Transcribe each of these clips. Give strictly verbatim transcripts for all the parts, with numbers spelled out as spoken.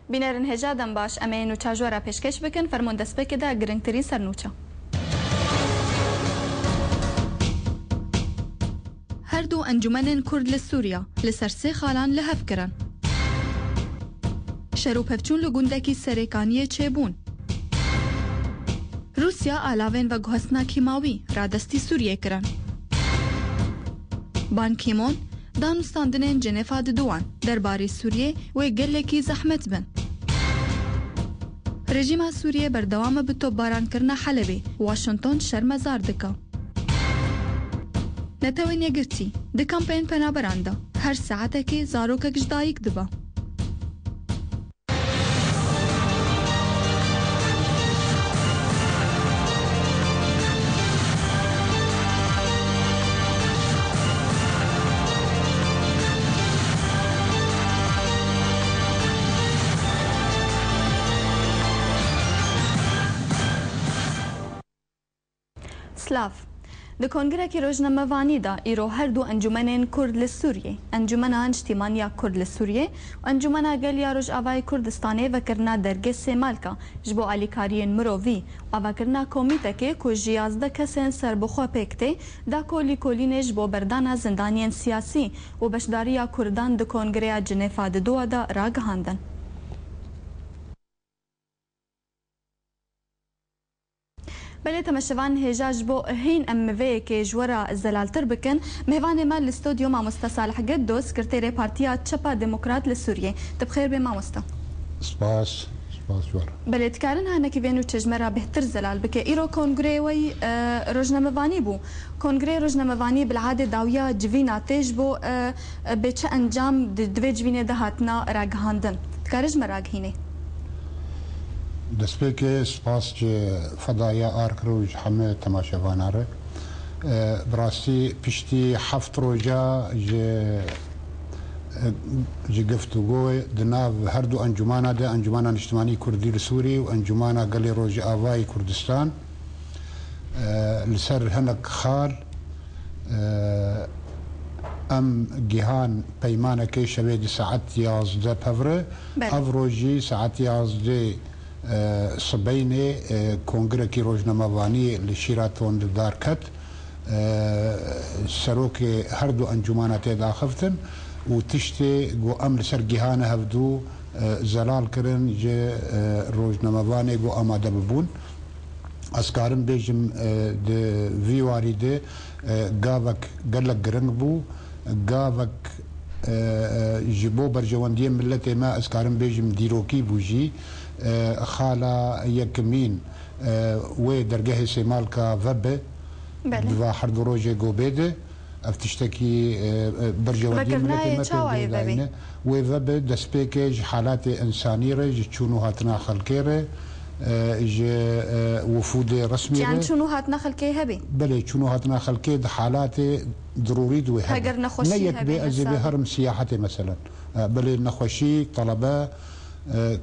Bînerên hêja dem baş, em ê nûça ji we re pêşkêş bikin, fermûn destpêkê de girîngtirîn sernûça. Her du encûmenên Kurd li Sûriya li ser sê xalan li hev kirin. Şer û pevçûn li gundekî Serêkaniyê çêbûn. Rûsya alavên veguhestina kîmawî radestî Sûriyê kirin. Ban Ki-moon, danûstandinên Cenêfa diduwan derbarê Sûriyê wê gelekî zehmet bin. Rejîma Sûriyê berdewam e bi topbarankirina Helebê, Washington şermezar dike. Netewên Yekgirtî, di kampên penaberan de her saetekê zarokek ji dayik dibe. Silav. Di Kongirekî Rojnamevanî de îro her du encûmenên Kurd li Sûriyê, Encûmena Niştîmaniya Kurd li Sûriyê û Encûmena Gel ya Rojavayê Kurdistanê vekirina dergê Sêmalka ji bo alîkariyên mirovî û avakirina komîtekê ku ji yazdeh kesên serbixwe pêk tê, da ku lîkolînê ji bo berdana zindaniyên siyasî û beşdariya Kurdan di Kongireya Cinêfa di dua de ragihandin. Belê, temeşevan hêja ji bo hîn em vê yekê ji we re zelaltir bikin. Mêvanê me li stodyo mamoste Salih Geddo, sekreterê Partiya Çepa Demokrat li Sûriyê. Tu bi xêr bê mamoste. Spas, spas ji we re. Belê, dikarin hanekî vê nûçe ji me re bêhtir zelal bike. Îro kongreyê we yî, e, rojnamevanî bû. Kongreyê rojnamevanî bi lihadê dawiya civîna tê ji bo, e, e, bê çi encam di, di vê civînê de hatina ragihandin. Dikare ji me ragihînê? Destpêkê spas ji Fedaya Arkir û ji heme temaşevana re. E, bi rastî piştî heft roja ji, e, ji giftûgoyê di nav her du encûmana de, Encûmana Niştimanî Kurdî li Sûrî û Encûmana Gelê Rojavayî Kurdistan, e, li ser hinek xal, e, em gihan peymanekê şevê di saet yazdeh pevre. Belê. Ev rojî saet yazdeh, e, sibeynê, e, kongirekî rojnamevanî li Şîraton li dar ket. E, serokê her du encûmana tê daxiftin û tiştê ku em li ser gihane hevdû, e, zelal kirin ji, e, rojnamevanê ku amade bibûn. Ez karim bêjim, e, di vî warî de, e, gavek gelek giring bû. Gavek, e, e, ji bo berjewendiyê miletê me, ez karim bêjim, dîrokî bû jî. E, xala yekimîn, e, wê dergehê Sêmalka vebe. Belê. Di va her du rojê ku bê de. Ev tiştekî, e, e, berjewendiyê miletê me pê dayine. Wê vebe destpêkê ji halatê însanî re, ji çûn û hatina xelkê re, e, ji, e, wifûdê resmî re. Yan çûn û hatina xelkê hebî? Belê, çûn û hatina xelkê di halatê dirûrî de wê hebe. Heger nexweşî hebî, ne yek bê, ez ê bê herim siyahetê meselen. E, belê, nexweşî, telebe, e,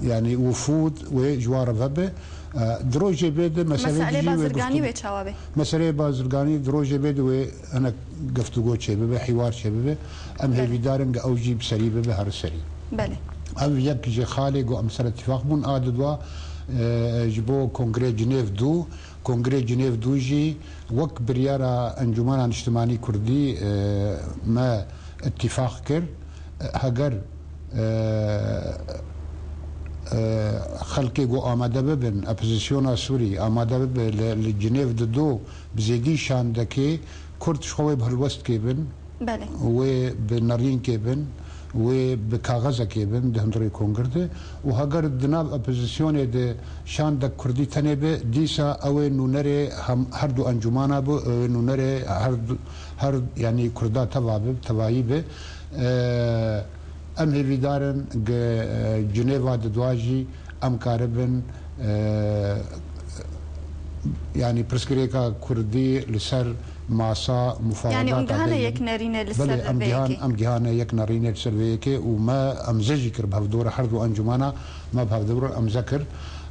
yanî wifûd wê ji wan re vebe. E, di rojê bê de meselê Meselê dî wê bazirganî guftû-, wê çawa bê? Meseleyê bazirganî di rojê bê de wê hinek giftûgo çêbibe, hîwar çêbibe. Em Belê. hêvîdar in ku ew jî bi serî bibe, her serî. Belê. Ev yek ji xalê ku em ser îtîfaq bûn, a didwa, e, ji bo Kongrê Cinêv du, Kongrê Cinêv du jî wek biryara Encûmena Niştimanî Kurdî, e, me îtîfaq kir. E, heger, e, e, xelkê ku amade bibin, opozisyona Sûrî amade bibe li, li Cinêv di du bi zêdî şandekê Kurd ji xwe wê bi helwestkê bin, Belê. wê bi nerînkê bin, wê bi kaxezekê bin di hundirê kongir de û heger di nav opozisyonê de şandek kurdî tenê be, dîsa ew ê nûnerê hem, her du encûmana bû, ew ê nûnerê her du, her, yanî kurda teva be, tevayî be. E, em hêvîdar in ge, e, Cinêva di dua jî em karibin, e, yanî pirsgirêka kurdî li ser masa mufawedata Yanî hûn gihane beynin. yek nerîne li Belê, ser em vê gihan, yekê? em gihane yek nerîne li ser vê yekê û me emze jî kir bi hevdû re, her du encûmana me bi hevdû re emze kir.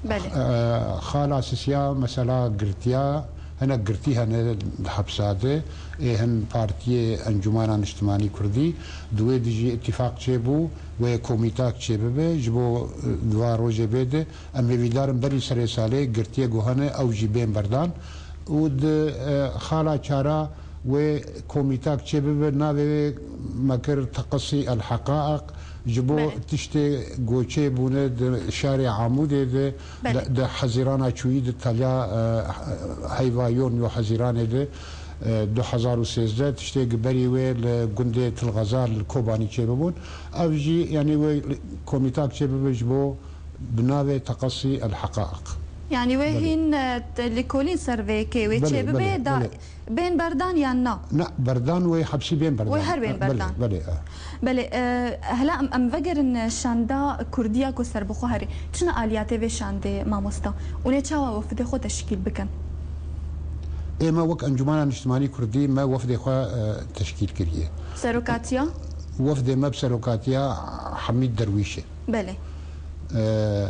Belê. E, xala sisiya mesela girtiya, Hinek girtî hene di hepsa de, ê hin partiyê Encûmena Niştimanî Kurdî, di wê dijî îtîfaq çêbû, wê komîtak çêbibe, ji bo, e, di va rojê bê de, em hêvîdar in berî serê salê girtiyê ku hene, ew jî bên berdan û di, e, xala çara wê komîtak çêbibe, navê wê me kir Teqisî El Heqaiq, ji bo Belê. tiştê goçê bûne di şarê Amûdê de, Belê. di, di Hezîrana çûyî di taliya, e, heyva yon yo Hezîranê de, e, du hezar û sêzdeh tiştê gi berî wê li gundê Tilxezar li Kobanî çêbibûn. Ev jî, yanî wê komîtak çêbibe ji bo bi navê Teqesî El Heqaiq. Yanî wê Belê. hîn, e, te-, lêkolîn ser vê yekê wê Belê, çêbibe belê, da belê. Bên berdan yan na? Na, berdan wê hepsî bên berdan. Wê her bên Belê, berdan. belê, e. Belê, e, hela em, em vegerin şanda Kurdiya ku serbixwe herê. Çi ne aliyatê vê şandê mamosta? Û nê çawa wefdê xwe teşkîl bikin? Ê me wek Encûmena Niştimanî Kurdî me wefdê xwe, e, teşkîl kiriye. Serokatiya? Wefdê me bi serokatiya Hemîd Derwîşê. Belê. E,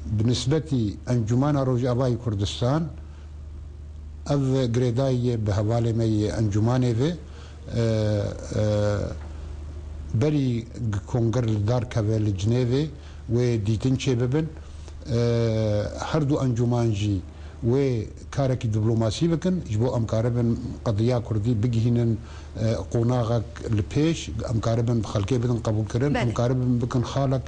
bi nisbetî Encûmena Rojavayî Kurdistan, ev girêdayî ye bi hevalê me yê encûmanê ve, e, e, berî kongre li dar keve li Cinêvê wê dîtin çêbibin. E, her du encûman jî wê karekî diplomasî bikin, ji bo em karibin qediya Kurdî bigihînin, e, qonaxek li pêş, em karibin bi xelkê bidin qebûlkirin, Belê. em karibin bikin xalek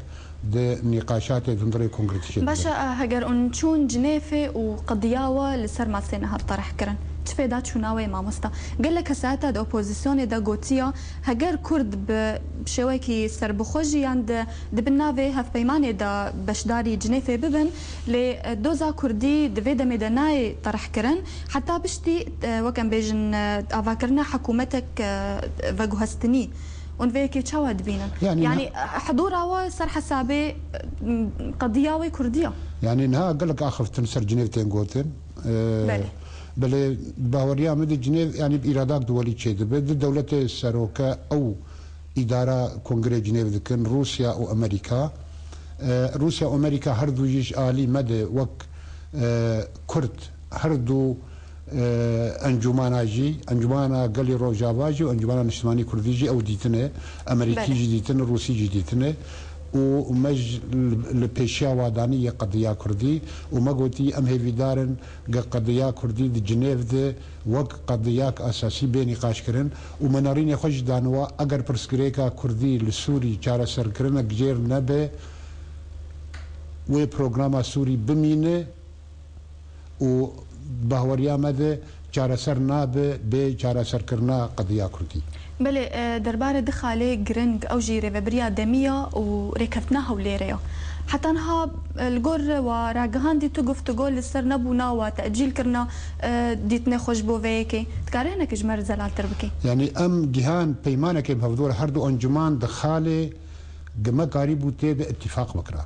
di nîqaşatê di hundirê kongretî çêbibin. Baş e, heger hûn çûn Cinêfê û qediya we li ser masê nehat terih kirin, çi fêda çûna wê mamosta? Gelek kesayeta di opozisyonê de gotiya, heger Kurd bi şêwekî serbixwe jî yan di, di bin navê hevpeymanê de beşdarî Cinêfê bibin, lê, e, doza Kurdî di vê demê de nayê terih kirin, heta piştî, e, wek em bêjin, e, avakirina hikûmetek, e, veguhestinî. Hûn vê yekê çawa dibînin? Yanî Yanî, ne- e, hidûra we ser hesabê, e, qediya wê Kurdiya? Yanî niha gelek axiftin ser Cinêv tên gotin. E, Belê. belê, baweriya min di Cinêv, yanî bi îradak duwelî çêdibe. Di dewletê seroke ew îdara kongrê Cinêv dikin, Rûsya û Amerîka. E, Rûsya û Amerîka her du jî ji alî me de wek, e, Kurd her du, e, encûmana jî, Encûmana Gelê Rojava jî û Encûmana Niştimanî Kurdî jî ew dîtine, Amerîkî Belê. jî dîtine, Rûsî jî dîtine û me ji li, li pêşiya wadanî yê qediya Kurdî û me gotî em hêvîdar in ge qediya Kurdî di Cinêv de wek qediyek esasî bê nîqaşkirin û me nerînê xwe jî daniwa, eger pirsgirêka Kurdî li Sûrî çareserkirinek jêr nebe, wê programa Sûrî bimîne û baweriya me de çareser nabe bê çareserkirina qediya Kurdî. Belê, e, derbarê di xalê giring, ew jî rêvebiriya demî ya û rêkeftina Hewlêrê ya. Heta niha, e, li gor we ragihandî tu guftûgo li ser nebûna we tecîl kirina, e, dîtinê xwe ji bo vê yekê. Dikarî hinekî ji me re zelaltir bikî? Yanî em gihan peymanekê bi hevdû re her du encûman di xalê gi me karîbû tê de îtîfaq bikira.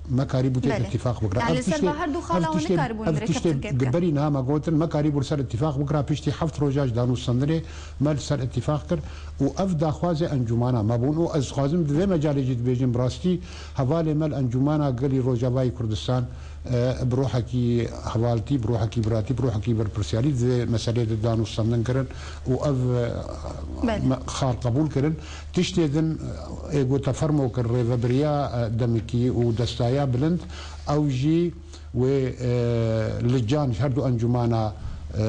Me karîbû tê de Belê. îtîfaq bikira. Yani Ev li ser tiştê, va her du ev xala wan tiştê, nikaribûn ev tiştê rêkeftin pê gi bike. berî niha me gotin, me karîbû li ser îtîfaq bikira. Piştî heft roja ji danûstandinê me li ser îtîfaq kir û ev daxwazê encûmana me bûn û ez dixwazim di vê mecalê jî dibêjim, bi rastî hevalê me li Encûmana Gelî Rojavayî Kurdistan, e, bi ruhekî hevaltî, bi ruhekî biratî, bi ruhekî berpirsiyarî di vê meselê de danûstandin kirin û ev, e, Belê. me-, xal qebûl kirin. Tiştê din, e, ê ku te fermo kir, rêvebiriya, e, demikî û destaya bilind, ew jî wê, e, li can ji her du encûmana, e,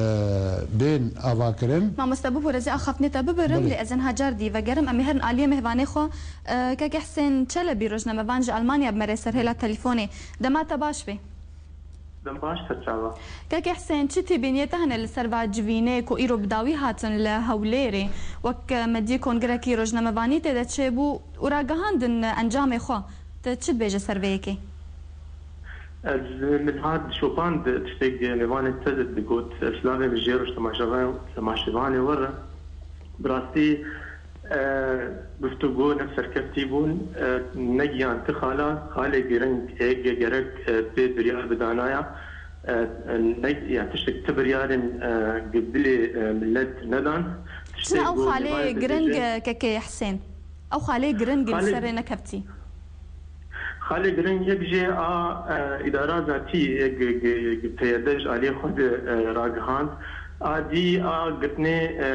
bên avakirin. Mamoste, bibûre, ez ê axaftinê te bibirim, Belê. lê ez ê niha car dî vegerim. Em ê herin aliyê mêvanê xwe. E, Keke Hisên Çelebî, rojnamevan ji Almanya bi me re ser hêla telefonê. Dema te baş be. Dem baş, ser çava. Keke Hisên, çi têbîniyê te hene li ser va civînê ku îro bi dawî hatin li Hewlêrê, wek medyê kongrekî rojnamevanî tê de çêbû û ragihandin encamê xwe? Tu çi dibêje ser vê yekê? Ez min hat şopand tiştek mêvanê te digot, silavê min jê re ji temaşevan-, temaşevanê we re. Bi rastî, e, guftûgo ne serkeftî bûn, e, negiyan ti xala, xalê giring ê ge-, gerek, e, pê biryar bidanaya, e, e, ne, ya tiştek ti biryarên, e, gi dilê, e, millet nedan. Çi ne ew xalê giring, e, Keke Hisên? Ew xalê giring li Xalê serê nekevtî. Xalê giring yek jê a, e, îdara zatî, e, g-, g-, g-, P Y D ji aliyê xwe de, e, ragihand. A dî a girtinê, e,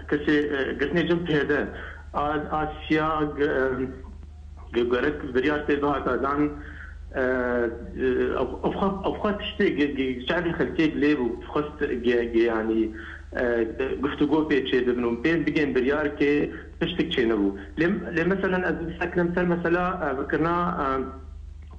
kesê, e, girtinê cem P Y D. A, a siya g-, e, g-, gerek biryar tê bihata dan, e, e, ev, ev xwe, ev xwe tiştê g-, g-, çavê xelkê gilê bû, xwest ge-, ge-, yanî, e, guftûgo pê çê bibin û pê bigên biryar ke tiştik çênebû. Lê, lê meselen ez biseknim ser mesela, e, bikirina, e,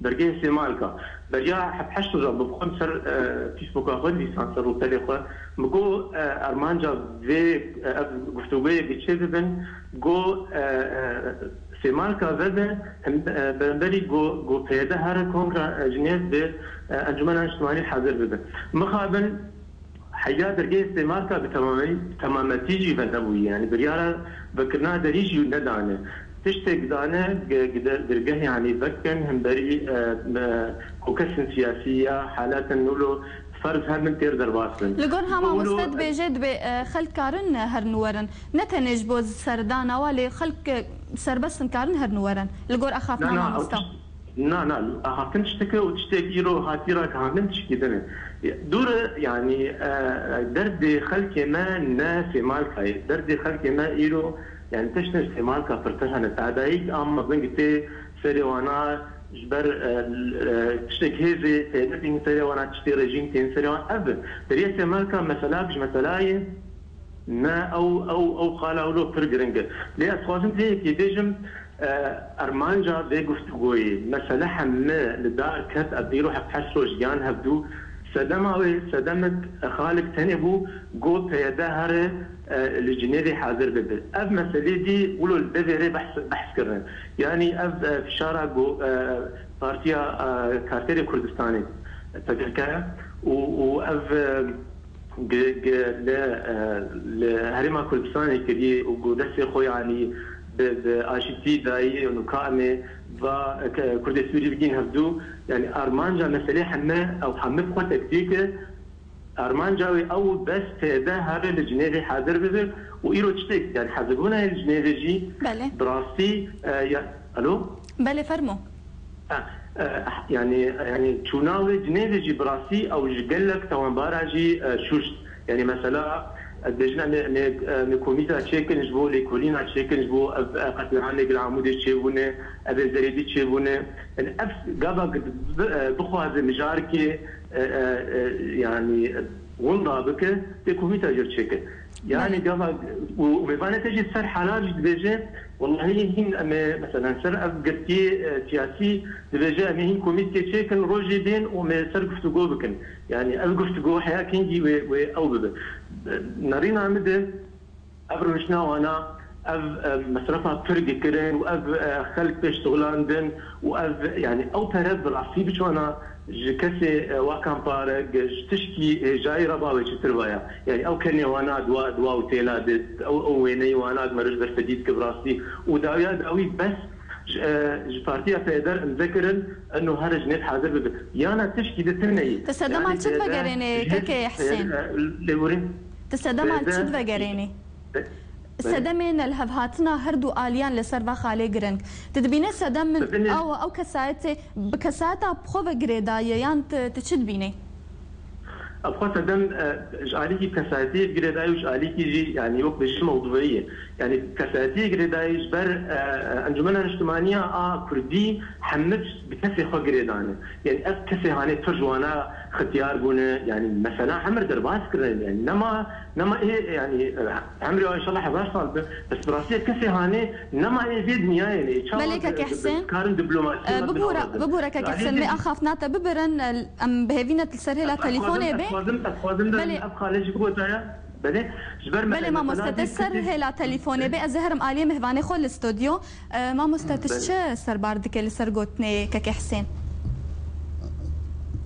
dergehê Sêmalka. Beriya heft heşt roja bi xwe ser, e, Facebooka xwe nivîsan ser rûpelê xwe. Min got, e, armanca vê, e, ev guftûgoyê bi çê bibin. Got, e, e, Sêmalka vebe, him, e, berberî got, got P Y D here kongra, e, Jinêv bi, e, Encûmena Niştimanî hazir bibe. Mixabin, Heya dergehê Sêmarka bi temamî-, temametî jî venebûyî, yanî biryara vekirina derî jî nedane. Tiştek dane, gi-, gi-, dergeh, yanî vekin hemberî, e, me, ku kesên siyasî ya halatên wilo ferz hebin têr derbas bin. Li gor hema Wilo, mamoste dibêje, dibê, e, xelk karin herin werin. Ne tenê ji bo serdana wa, lê xelk, e, serbest in karin herin werin. Li gor axaftina Na, na, mamoste. ew tişt-, Na, na, axaftin tişteke û tiştek îro hatî ragihandin tişkî din e. Dûr e, yanî, e, derdê xelkê me ne Sêmalka ye. Derdê xelkê me îro, yanî tiştin Sêmalka pirtir hene. Tadayîk a mezin tê serê wana ji ber, e, e, tiştek hêzê têne tîn serê wana, tiştê rejîm tîn serê wana. Ev e. Deriyê Sêmalka mesela ji meselayê me ew, ew, ew qala wilo pir giring e. Lê ez xwazim vê yekê bêjim, e, armanca vê guftûgoyê, mesele heme li dar ket, ev îro heft heşt roj yan hevdû, sedema wê, sedemek xalik tenê bû, got P Y D here, e, li Cinêvê hazir bibe. Ev meselê dî wilo li devê rê behs, behs kirine. Yanî ev, e, fişara got, e, Partiya, e, Karkerê Kurdistanê, P K K, û, û ev, e, Gi-, gi-, li, e, li Herêma Kurdistanê kirî û ku destê xwe, yanî bi, bi aşîtî dayî û ka em ê va, ke-, Kurdê Sûrî bigîn hevdû, yanî armanca meselê heme ew heme xwe teklîf kir. Armanca wê ew bes P Y D here li Cinêvê hazir bibe û îro tiştek, yanî hazirbûna li Cinêvê jî Belê. bi rastî, e, ya, alo? Belê, fermo. Ha, e, yanî, yanî çûna wê Cinêvê jî bi rastî ew ji gelek tawanbara jî, e, şûşt. Yanî mesela, e, dibêjin em ê, em ê, em ê komîta çêkin ji bo lêkolîna çêkin ji bo ev, e, qetliamê Gil Amûdê çêbûne, ev ê Zerêdî çêbûne. Yanî ev gava bi, bi, e, bixwaze mijarkê, e, e, e, yanî, winda bike, tê komîta jê çêke. Yanî Belê. gava û, û mêvanê te jî ser halar jî dibêje, wellahî hîn em ê, meselen, ser ev girtiyê, e, siyasî dibêje, em ê hîn komîtê çêkin, rojê bên û em ê ser guftûgo bikin. Yanî ev guftûgo heya kengî wê, wê ew bibe. Nerîna min de ev rûniştina wana, ev, e, mesrefa pir gikirin û ev, e, xelk pê şixulandin û ev, yanî ew pere bi rastî biçwana ji kesê, e, wa kampare, ge-, ji tişkî hêjayî re bawê çitir vaya. Yanî ew kenê wana di wa, di wa otêla de, ew, ew wêneyê wana di meriv berfedî dike bi rastî. Û dawiya dawî bes ji, e, ji partiya P Y D re imze kirin, eno here ji nêv hazir bibe. Yana tişkî di tune yî. Te sedema Yanî çi P Y D vegerênê, ji kekê Hesên? e, lê hûrê Te sedema P Y D çi divegerênê? Be-, belê. Sedemê nelhevhatina her du aliyan li ser va xalê giring. Tu dibîne sedem min Bibîne. ew, ew kesayetê bi kesayeta xwe ve girêdaye yan tu, tu çi dibîne? Ev xwe sedem, e, ji alîkî kesayetiyê girêdaye û ji alîkî jî, yanî wek bêjî mewdûeyî ye. Yanî kesayetiyê girêdaye ji ber, e, e, Encûmena Niştimaniya a Kurdî hemir bi kesê xwe girêdane. Yanî ev kesê hanê pir ji wana xitiyar bûne, yanî mesela hemir derbas kirine. Yanî nema, nema ê, yanî, e, Emrê wa înşallah hezar sal be, bes bi rastî kesê hanê nema ê vê dinyayê ne. Çawa Belê, keke bi, bi, Hesên. karin diplomasî E, bibûre, bibûre, keke Hesên, me axaftina te bibirin, e, em bi hêvî ne li ser hêla Em, em telefonê xwazin, bê. em xwazin, em xwazin de Belê. ev xalê jî gotaya. Belê, ji ber me Belê, mesela mamoste, te dî ser kesê hêla telefonê bê, ez ê herim aliyê mehvanê xwe li stodyo. E, mamoste, tu Belê. çi serbar dike li ser gotinê keke Hesên?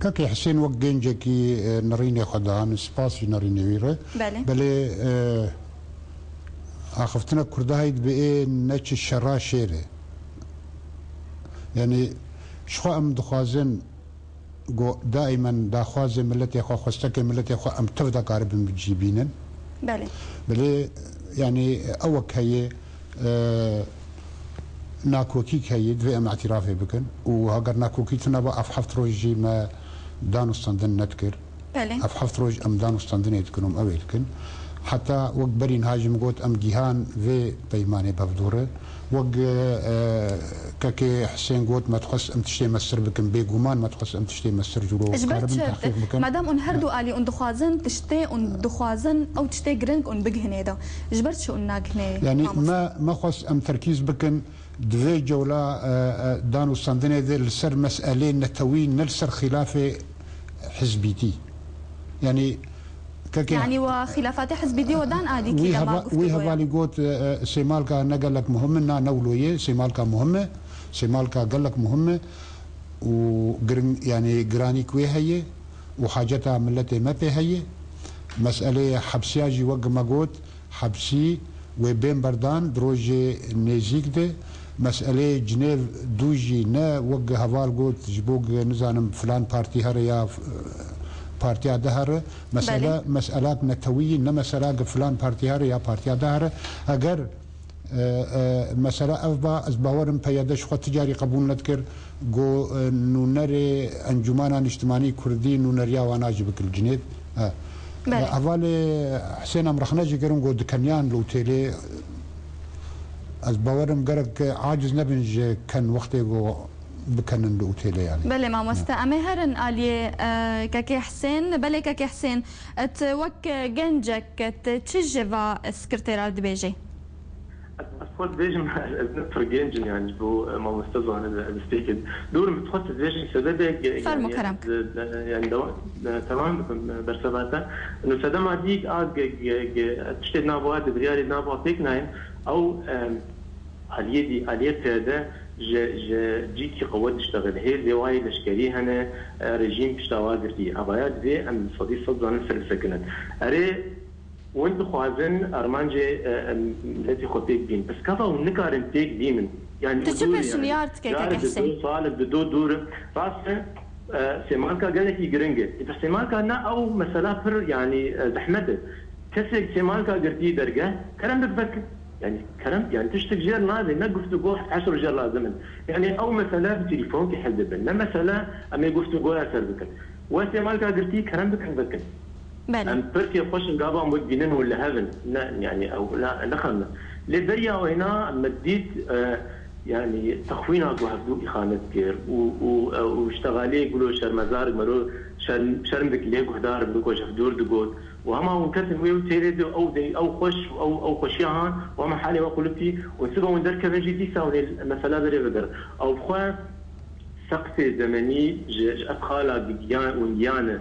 Kekê Hesên wek gencekî, e, nerînê xwe dihane, spas jî nerînê wî re. Belê. Belê, e, axiftina Kurda heyî dibe ê ne çi şera şêr e. Yanî ji xwe em dixwazin ku daîmen daxwazê miletê xwe, xwestekê miletê xwe em tev de karibin bi cî bînin. Belê. Belê, yanî ew wek heye, e, Nakokîk heye, divê em îtirafê bikin û heger nakokî tune ba, ev heft roj jî me dan û standin nedikir. Belê. Ev heft roj em dan û standinê dikin û em ew ê dikin. Heta wek berî niha jî min got, em gihan vê peymanê bevdûre. Wek, e, e, kekê Hisên got, me dixwest em tiştê mestir bikin. Bêguman me dixwest em tiştê mestir ji ro Ji ber karibin çi? Tehqîq bikin. Madem hûn her du alî hûn dixwazin tiştê, hûn dixwazin ew tiştê giring hûn bigihînê de. Ji ber çi hûn nagihînê, Yanî mamoste? me, me xwest em terkîz bikin di vê cewla, e, e, dan û standinê de li ser meselê netewî, ne li ser xîlafê hizbîtî. Yanî, kekê Yanî we xîlafatê hizbîtî we dan alîkî Wî dema heva-, wî guftûgoya? hevalî got, e, e, sêmalka ne gelek muhim e, na ne wilo ye, sêmalka muhim e, sêmalka gelek muhim e û giring, yanî giranîk wê heye û haceta miletê me pê heye. Meseleyê hepsiya jî wek me got, hepsî wê bên berdan di rojê nêzîk de. Meseleyê Cinêv dû jî ne wek heval got, ji bo ge nizanim filan partî here ya, e, partiya de here. Mesele, Belê. meselak netewî, ne meselak filan partî here ya partiya de here. Eger, e, e, mesela ev ba, ez bawerim P Y D ji xwe ti carî qebûl nedikir, go, e, nûnerê Encûmena Niştimanî Kurdî nûneriya wana jî bikir Cinêv. E, Belê. e, hevalê Hisên em rexne jî kirin, go dikeniyan li otêlê. Ez bawerim gerek aciz nebin ji ken wextê go bikenin li otêlê, yanî. Belê mamoste, em ê herin aliyê, e, kekê Hisên. Belê kekê Hisên, et wek gencek et çi ji va sekretera dibêjê? Ez, ez xwe dibêjim, ez, ez ne pir genc im, yanî ji bo, e, mamoste zane de, ez destpêkê. Dûr min xwe dibêjim, sebebek, e, Fermo, yanî kerem. ez, e, yanî dewa-, e, temam bikim, e, berseva te. Ino sedema dîk a ge-, ge-, ge-, tiştê nava, di biryarê nava pêk nayên. Ew, e, aliyê dî, aliyê P Y D ji, ji cîkî qewet diştexile. Hêzê wayê leşkerî hene, e, rejîm pişta wa girtî. Evaya divê em sedî sed zanin ser bisekinin. Erê, Hûn dixwazin armancê, e, e, miletê xwe pêk bîn. Piskava hûn nikarin pêk bînin. Yani Tu çi dûr, yani. Pêşniyar dike, Yar keke di Hüseyin? Du sal, di du dûr. Rast e, e, sêmalka gelekî giring e. Îta sêmalka ne ew mesela pir, yani, e, zehmet e. Kesek sêmalka girtî derge, kerem bik vek. Yani, kerem, yani, tiştik jêr nabe, ne guftûgo her roj jêr lazim in. Yani, ew mesele bi telefon ki hel dibin. Ne mesele em ê guftûgoya ser bikin. We sêmalka girtî, kerem bikin vekin. Belê. Em pir kêfxweş in gava em wek bînin û li hev in. Ne, yani, ew ne, ne xem in. Lê beriya wêna me dît, e, yani, texwîna ku hevdû îxanet kir û, û, e, û ştexaliyê gulo şermezar, mero şerm, şerm dikî lê guhdar in, ku ji hevdûr digot. Û hema hûn ketin wê û têrê de ew de, ew xweş, ew, ew xweşiya han, û hema halê we qulipî, û sibe hûn derkevin jî dîsa hûn ê mesela berê bigirin. Ew bi xwe seqfê zemenî ji, ji ev xala giyan, wingiyan e,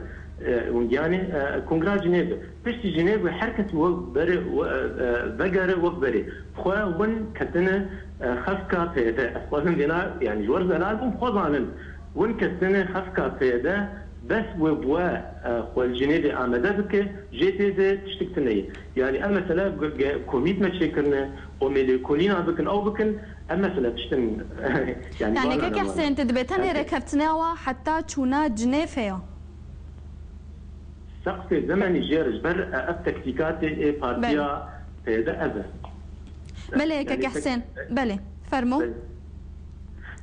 e, wingiyanê, e, Kongra Cinêve. Piştî Cinêve her kes wek berê, we-, e, e, vegere wek berê. Xwe win ketine, e, xefka P Y D. Ez xwazim vêna, yani ji wer zelal bûm, xwe zanin. Win ketine xefka P Y D, bes wê bi we, e, xwe li Cinêvê amede bike, jê tê de tiştik tune ye. Yani ev mesele ge-, ge-, komît me çêkirine, û mêlêkolîna bikin, ew bikin, ev mesele tiştin, yani, Yani, bala keke ne Hüseyin, te dibê tenê Evet. rêkeftinê wa heta çûna Cinêfê ya? Seqfê zemenî jê re ji ber, e, ev tektîkatê ê partiya Belê. P Y D ev e. Belê, Yani, keke tek- Hüseyin, belê, fermo. Belê.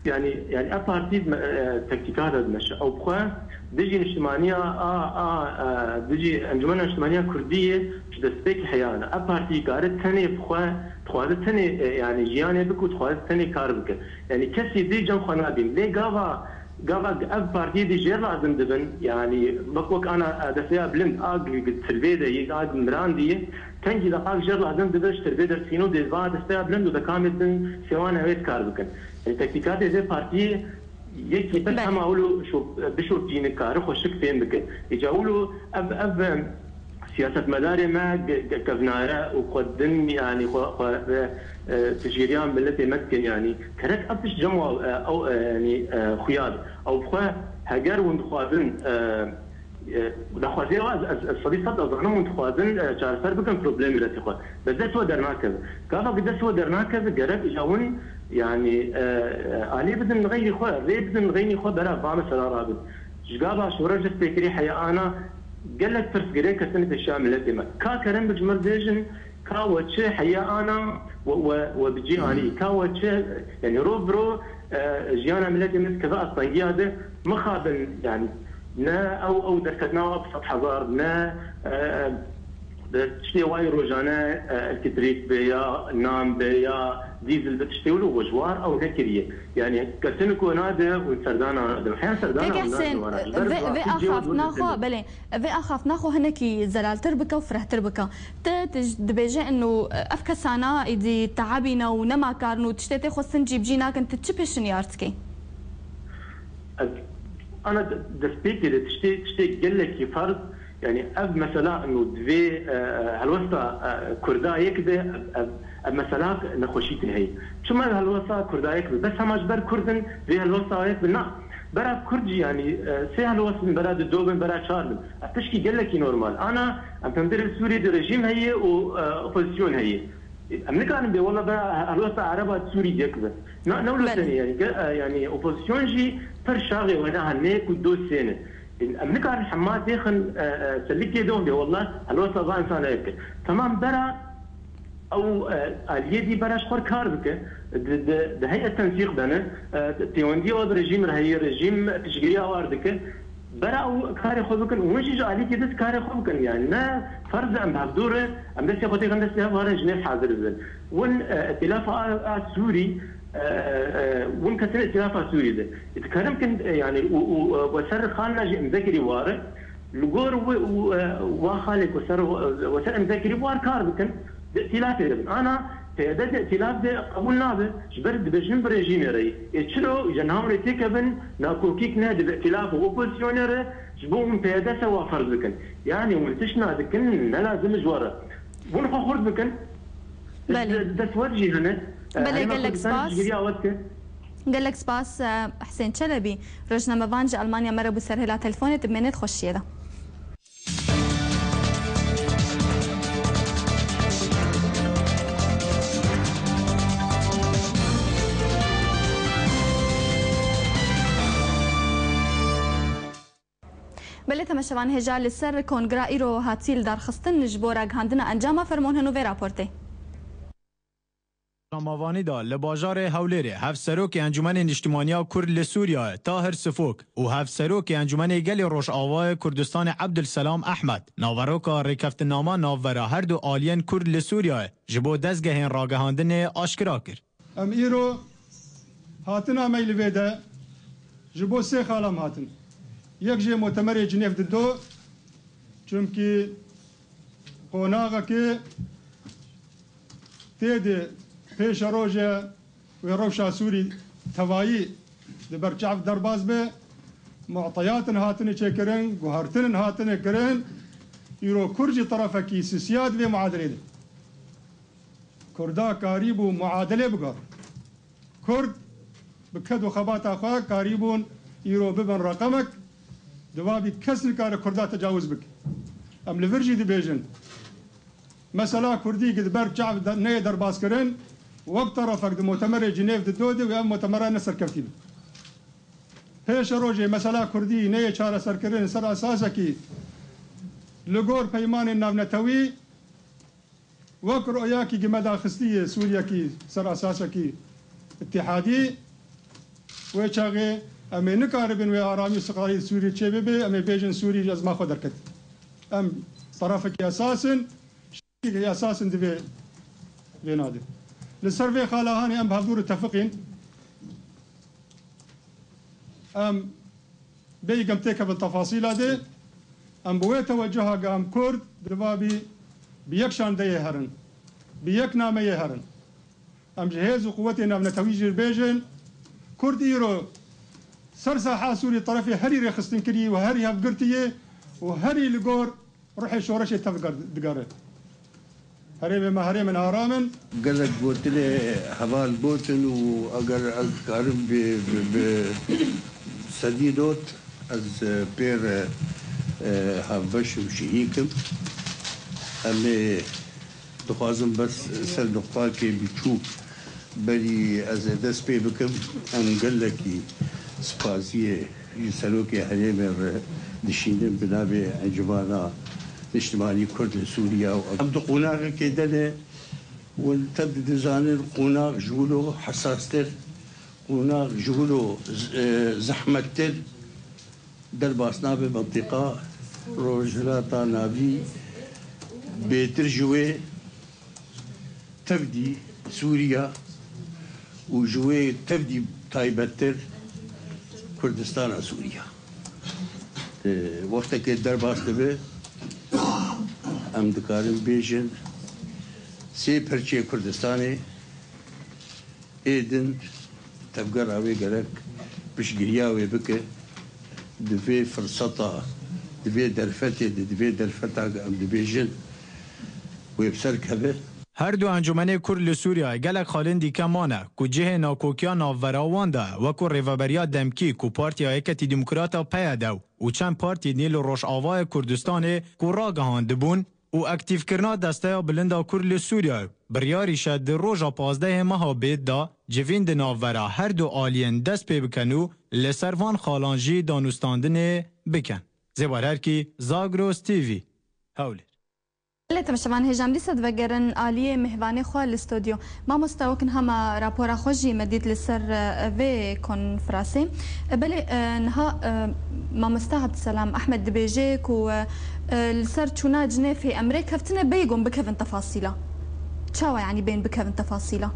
Yani, yani ev partî me-, e, tektîkata dimeşe. Ew bi xwe dijî niştimaniya a, a, e, dijî Encûmena Niştimaniya Kurdiyê ji destpêkê heyana. Ev partî kare tenê bi xwe, dixwaze tenê, e, yani jiyanê bike û dixwaze tenê kar bike. Yani kesî dî cem xwe nadîn. Lê gava, gava ev partiyê dî jêr lazim dibin. Yani wek, wek ana, e, desteya bilind, a gi, gi tilvê de yê, a gi miran de yê. Kengî de qal jêr lazim dibe ji tilvê dertîno dê va desteya bilind û de kamê din sêwana wê dikar bikin. Yani tektîkatê vê partiyê Yekî bes Belê. hema wilo şo-, bişopîne kare xwe şik fêm bike. Îca wilo ev, ev, em, siyasetmedarê me ge-, ge-, kevnare û xwe din, yanî xwe, xwe, e, e, piştgiriya miletê me dikin, yanî kerek ev tişt cem wa, e, ew, e, yanî, e, xuya be. Ew bi xwe heger hûn dixwazin, e, E, daxwaziya wa ez, ez, ez sedî sed ez zanim hûn dixwazin, e, çareser bikin problemê miletê xwe. Bes dest we dernakeve. Gava ku dest we dernakeve, gerek îja hûn, yanî, e, e, alî bidin li xeynî xwe, rê bidin li xeynî xwe bera va mesela rabin. Ji gava şoreş dest pê kirî heya ana gelek pirsgirêk ketine pêşiya miletê me. Ka kerem bi ji me re bêjin, Ka we çi heya ana we, we, we bi cî anî. Ka we çi, yani rov bi rov, e, jiyana miletê me dikeve astengiya de mixabin, yani ne ew, ew derketina we bi sed hezar, ne, e, e, tiştê wayî rojane, e, elektrîk be ya nan be ya dîzil be tiştê wilo we ji war ew nekiriye. Yani kesin ku nade û serdana nade. Heya serdana Peki û nade Hüseyin, wara. Ji ber vê, vê vaqtî cihê axaftina xwe, belê, vê axaftina xwe hinekî zelaltir bike û firehtir bike. Te, te dibêje inu ev kesana êdî tehabîne û nema karin û tiştê tê xwe sincî bi cî nakin, tu çi pêşinyar dikî? Ez, ana de-, destpêkê de tiştê, tiştê gelekî ferz, yani ev mesela inu divê, e, helwesta, e, Kurda yek de ev, ev, ev mesela nexweşî tê heye. Çima ev helwesta Kurda yek be? Bes hema ji ber Kurd in, vê helwesta yek be? Na. Bera Kurd jî, yani, e, sê helwest bin, bera di do bin, bera çar bin. Ev tişkî gelekî normal. Ana, em pemdirê Sûriyê de rejîm heye û, e, opozisyon heye. Em nikarin bê wela bera helwesta Ereba Sûrî yek be. Na, ne wilo Belê. Tenê, yani, ge-, e, yani, opozisyon jî pir şaxê wena hene ku do sê ne. Em nikarin hema têxin, e, e, selikê de bê wela helwesta va insana yek be. Temam bera Ew, e, aliyê dî bera ji xwe kar bike, di, di, di heyet tensîq de ne, e, pêwendiya we bi rejîm re heye, rejîm piştgiriya we dike, bera ew karê xwe bikin û hûn jî ji aliyekî dest karê xwe bikin. Yani ne ferz e em bi hevdû re, em destê xwe têxin destê hev, herin ji nêv hazir bibin. Win, e, îtîlafa a, a Sûrî, e, e, win kesin îtîlafa Sûrî de. Dikarin bikin, e, yani û, û, e, we ser xalina jî imze kirî ware, Li gor wi-, wi-, wa xalê ku ser, wi ser imze kirî war kar bikin, di îtîlafê de bin. Ana P Y D di îtîlaf de qebûl nabe, ji ber dibêjin bi rejîmê re yî. Ê çilo ji nav rê têkevin, nakokîk ne di îtîlaf û opozisyonê re, ji bo hûn P Y D sewa ferz bikin. Yanî hûn tişt nadikin, ne lazim ji we re. Hûn xwe xurt bikin. Belê. Dest we jî hene. Belê, Hema gelek Kurdistan spas. Jî giriya we dike. Gelek spas, e, Husên Çelebî, rojnamevan ji Almanya me re bû ser hêla telefonê, dibimêne di xweşiyê de. Belê temeşevan, hêja li ser kongra îro hatî lidarxistin ji bo ragihandina encama fermon heno vê raportê. Rojnamevanî de li bajarê Hewlêrê Hevserokê Encûmenê Niştimaniya Kurd li Sûriyeyê Tahir Sifok û Hevserokê Encûmenê Gelê Rojavayê Kurdistanê Ebdulselam Ehmed naveroka rêkeftinama navbera her du aliyên Kurd li Sûriyeyê ji bo dezgehên ragihandinê aşkera kir. Em îro hatina me li vê de ji bo sê xala em hatin. Yek jê Mutemerê Cinêv di do, çimkî qonaxekê tê de pêşerojê wê rewşa Sûrî tevayî di ber çav derbas be, mu'teyatin hatine çêkirin, guhertinin hatine kirin, îro Kurd jî terefekî sisiya di vê muadelê de. Kurda karîbû muadelê bigor. Kurd bi ked û xebata xwe karîbûn îro bibin reqemek, di va bî kes nikare Kurda tecawuz bike. Em li vir jî dibêjin, mesela Kurdî ki di ber çav de, neyê derbaskirin, wek terefek di Mutemerê Cinêv di do de wê ev mutemera ne serkevtî be. Pêşerojê mesela Kurdî neyê çareserkirin ser esasekî li gor peymanên navnetewî, Wek royakî gi me daxistî yê Sûriyekî ser esasekî îtîhadî, wê çaxê em ê nikaribin wê aramî û istiqlalî di Sûriyê çêbibe, em ê bêjin Sûrî ji ezma xwe derket. Em terefekî esas in, şerîkekî esas in di vê, vê navê de. Li ser vê xala hanê em bi hevdû re tefiqîn. Em bêyî em têkevin tefasîla de, em bi wê tewecuha ge em Kurd di va bî bi yek şandeyê herin, bi yek nameyê herin. Em ji hêz û quwetê navnetewî jî bêjin, Kurd îro ser saha Sûrî terefê herî rêxistinkirî û herî hevgirtî yê û herî li gor ruhê şoreşê tev gar-, digere. Herêmê me herêmên aram in. Gelek gotinê heval gotin û eger ez dikarim bi, bi, bi sedî dot ez, e, pê re, e, hevbeş û şirîk im. Em ê dixwazim bes ser nuqtakê biçûk berî ez ê dest pê bikim. Em gelekî spasiyê ji serokê herêmê re dişînin bi navê Encumana Niştimanî Kurd li Sûriye û em di qonaxekê de ne, hûn tev dizanin qonax ji wilo hesastir, qonax ji wilo z-, e, zehmettir derbas nabe. Mintîqa Rojhilata Navî bêtir ji wê tevdî Sûriya û ji wê tevdî taybettir Kurdistana Sûriya. E, wextekê derbas dibe, em dikarin bêjin, sê perçeyê Kurdistanê ê din tevgera wê gerek piştgiriya wê bike. Di vê firseta, di vê derfetê de, di vê derfeta em dibêjin wê bi ser keve. Her du encûmenê Kurd li Sûriyeyê gelek xalên dîke mane ku cihê nakokiya navbera wan de, wekû Rêveberiya Demkî ku Partiya Yeketî Demokrata, P Y D, û çend partî din li Rojavayê Kurdistanê ku ragihandibûn û aktîfkirina Desteya Bilind a Kurd li Sûriyeyê, biryarî şe di roja pazdehê meha Bêt de civîn di navbera her du aliyên dest pê bikin û li ser van xalan jî danûstandinê bikin. Zêbar Herkî, Zagros T V, Hewlêr. Lê temaşevan hêja em dîsa divegerin aliyê mêvanê xwe li stûdyo. Mamoste, wek niha me rapora xwe jî me dît li ser, e, vê konferansê. E, belê, e, niha, e, mamoste Abdulselam Ahmed dibêje ku, e, e, li ser çûna Cinêfê em rê keftine, bêyî ku em bikevin tefasîla. Çawa, yanî, bên bikevin tefasîla?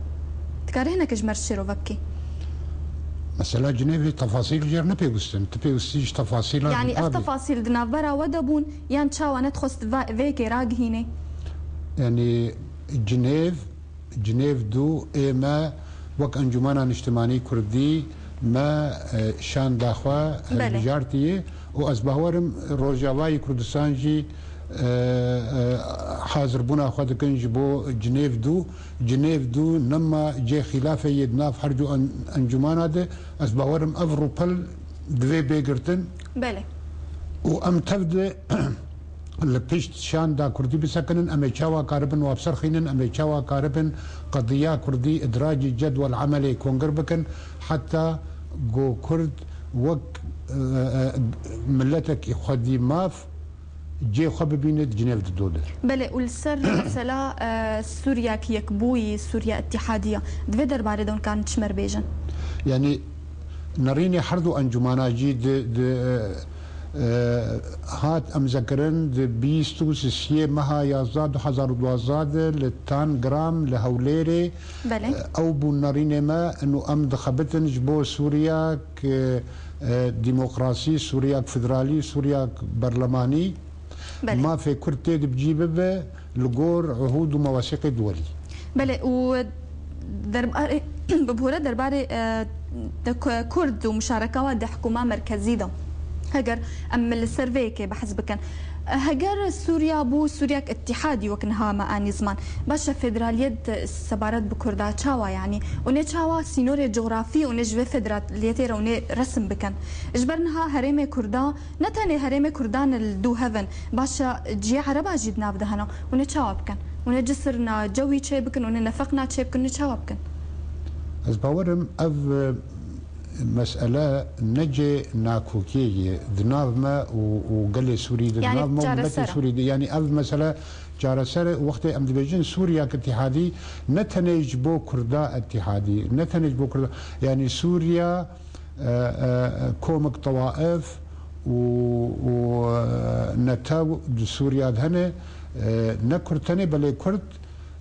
Dikarî hinekî ji me re şêrove bikî? Mesela Cinêvê tefasîl jê re nepêwist in. Tu pêwistî ji tefasîla Yanî, ev nabî. Tefasîl di navbera we de bûn, yan çawa nedixwest va-, vê yekê ragihînê? Yanî Cinêv, Cinêv du ê me wek Encûmena Niştimanî Kurdî me, e, şanda xwe Belê. Hilbijartiye û ez bawer im Rojavayê Kurdistan jî, e, e, hazirbûna xwe dikin ji bo Cinêv du. Cinêv du nema cê xîlafê yê di nav her du en-, encûmana de, ez bawer im ev rûpel divê bê girtin. Belê. Û em tev de li pişt şanda Kurdî bisekinin, em ê çawa karibin wa biserxînin, em ê çawa karibin qediya Kurdî idracî cedwel emelê kongir bikin, heta ku Kurd wek, e, e, miletekî xwedî maf cê xwe bibîne di Cinêv du de. Belê, û li ser mesela, e, Sûriyek yekbûyî, Sûriya Îtîhadiya, di vê derbarê de hûn karin çi me re bêjin? Yanî nerînê her du encûmana jî di, di, e, e, hat emzekirin di bîst û sisiyê meha yazdeh du hezar û duwazdeh de li Tangram li Hewlêrê. Belê. E, ew bûn nerînê me, û em dixebitin ji bo Sûriya Sûriyek, e, e, demokrasî, Sûriyek federalî, Sûriyek berlemanî, Belê. Mafê Kurd tê de bi cî bibe li gor uhûd û mewasîqê duwelî. Belê, û derbarê, bibûre derbarê, e, de Ku-, Kurd û muşareka wan di hikûma merkezî de. Heger em li ser vê yekê behs bikin. Heger Sûriya bû Sûriyek îtîhadî wek niha me anî ziman. Baş e, federaliyet sebaret bi Kurda çawa, yanî? Hûn ê çawa sînorê cografî hûn ê ji vê federaliyetê re hûn ê resim bikin? Ji ber niha herêmê Kurda, ne tenê herêmê Kurdan li dû hev in. Baş e, cihê Ereba jî di nav de hene. Hûn ê çawa bikin? Hûn ê cisirna cewî çê bikin, hûn ê nefeqna çê bikin, hûn ê çawa bikin? Ez bawer im ev, e, mesele ne cê nakokiyê ye di nav me û, û gelê Sûrî de, di Yanî nav me û miletê çareser e. Sûrî de. Yanî ev mesele çareser e. Wextê em dibêjin Sûriyek îtîhadî, ne tenê ji bo Kurda îtîhadî, ne tenê ji bo Kurda, yanî Sûriya, e, e, komik tewaif û, û, e, netew di Sûriya de hene, e, ne Kurd tenê, belê Kurd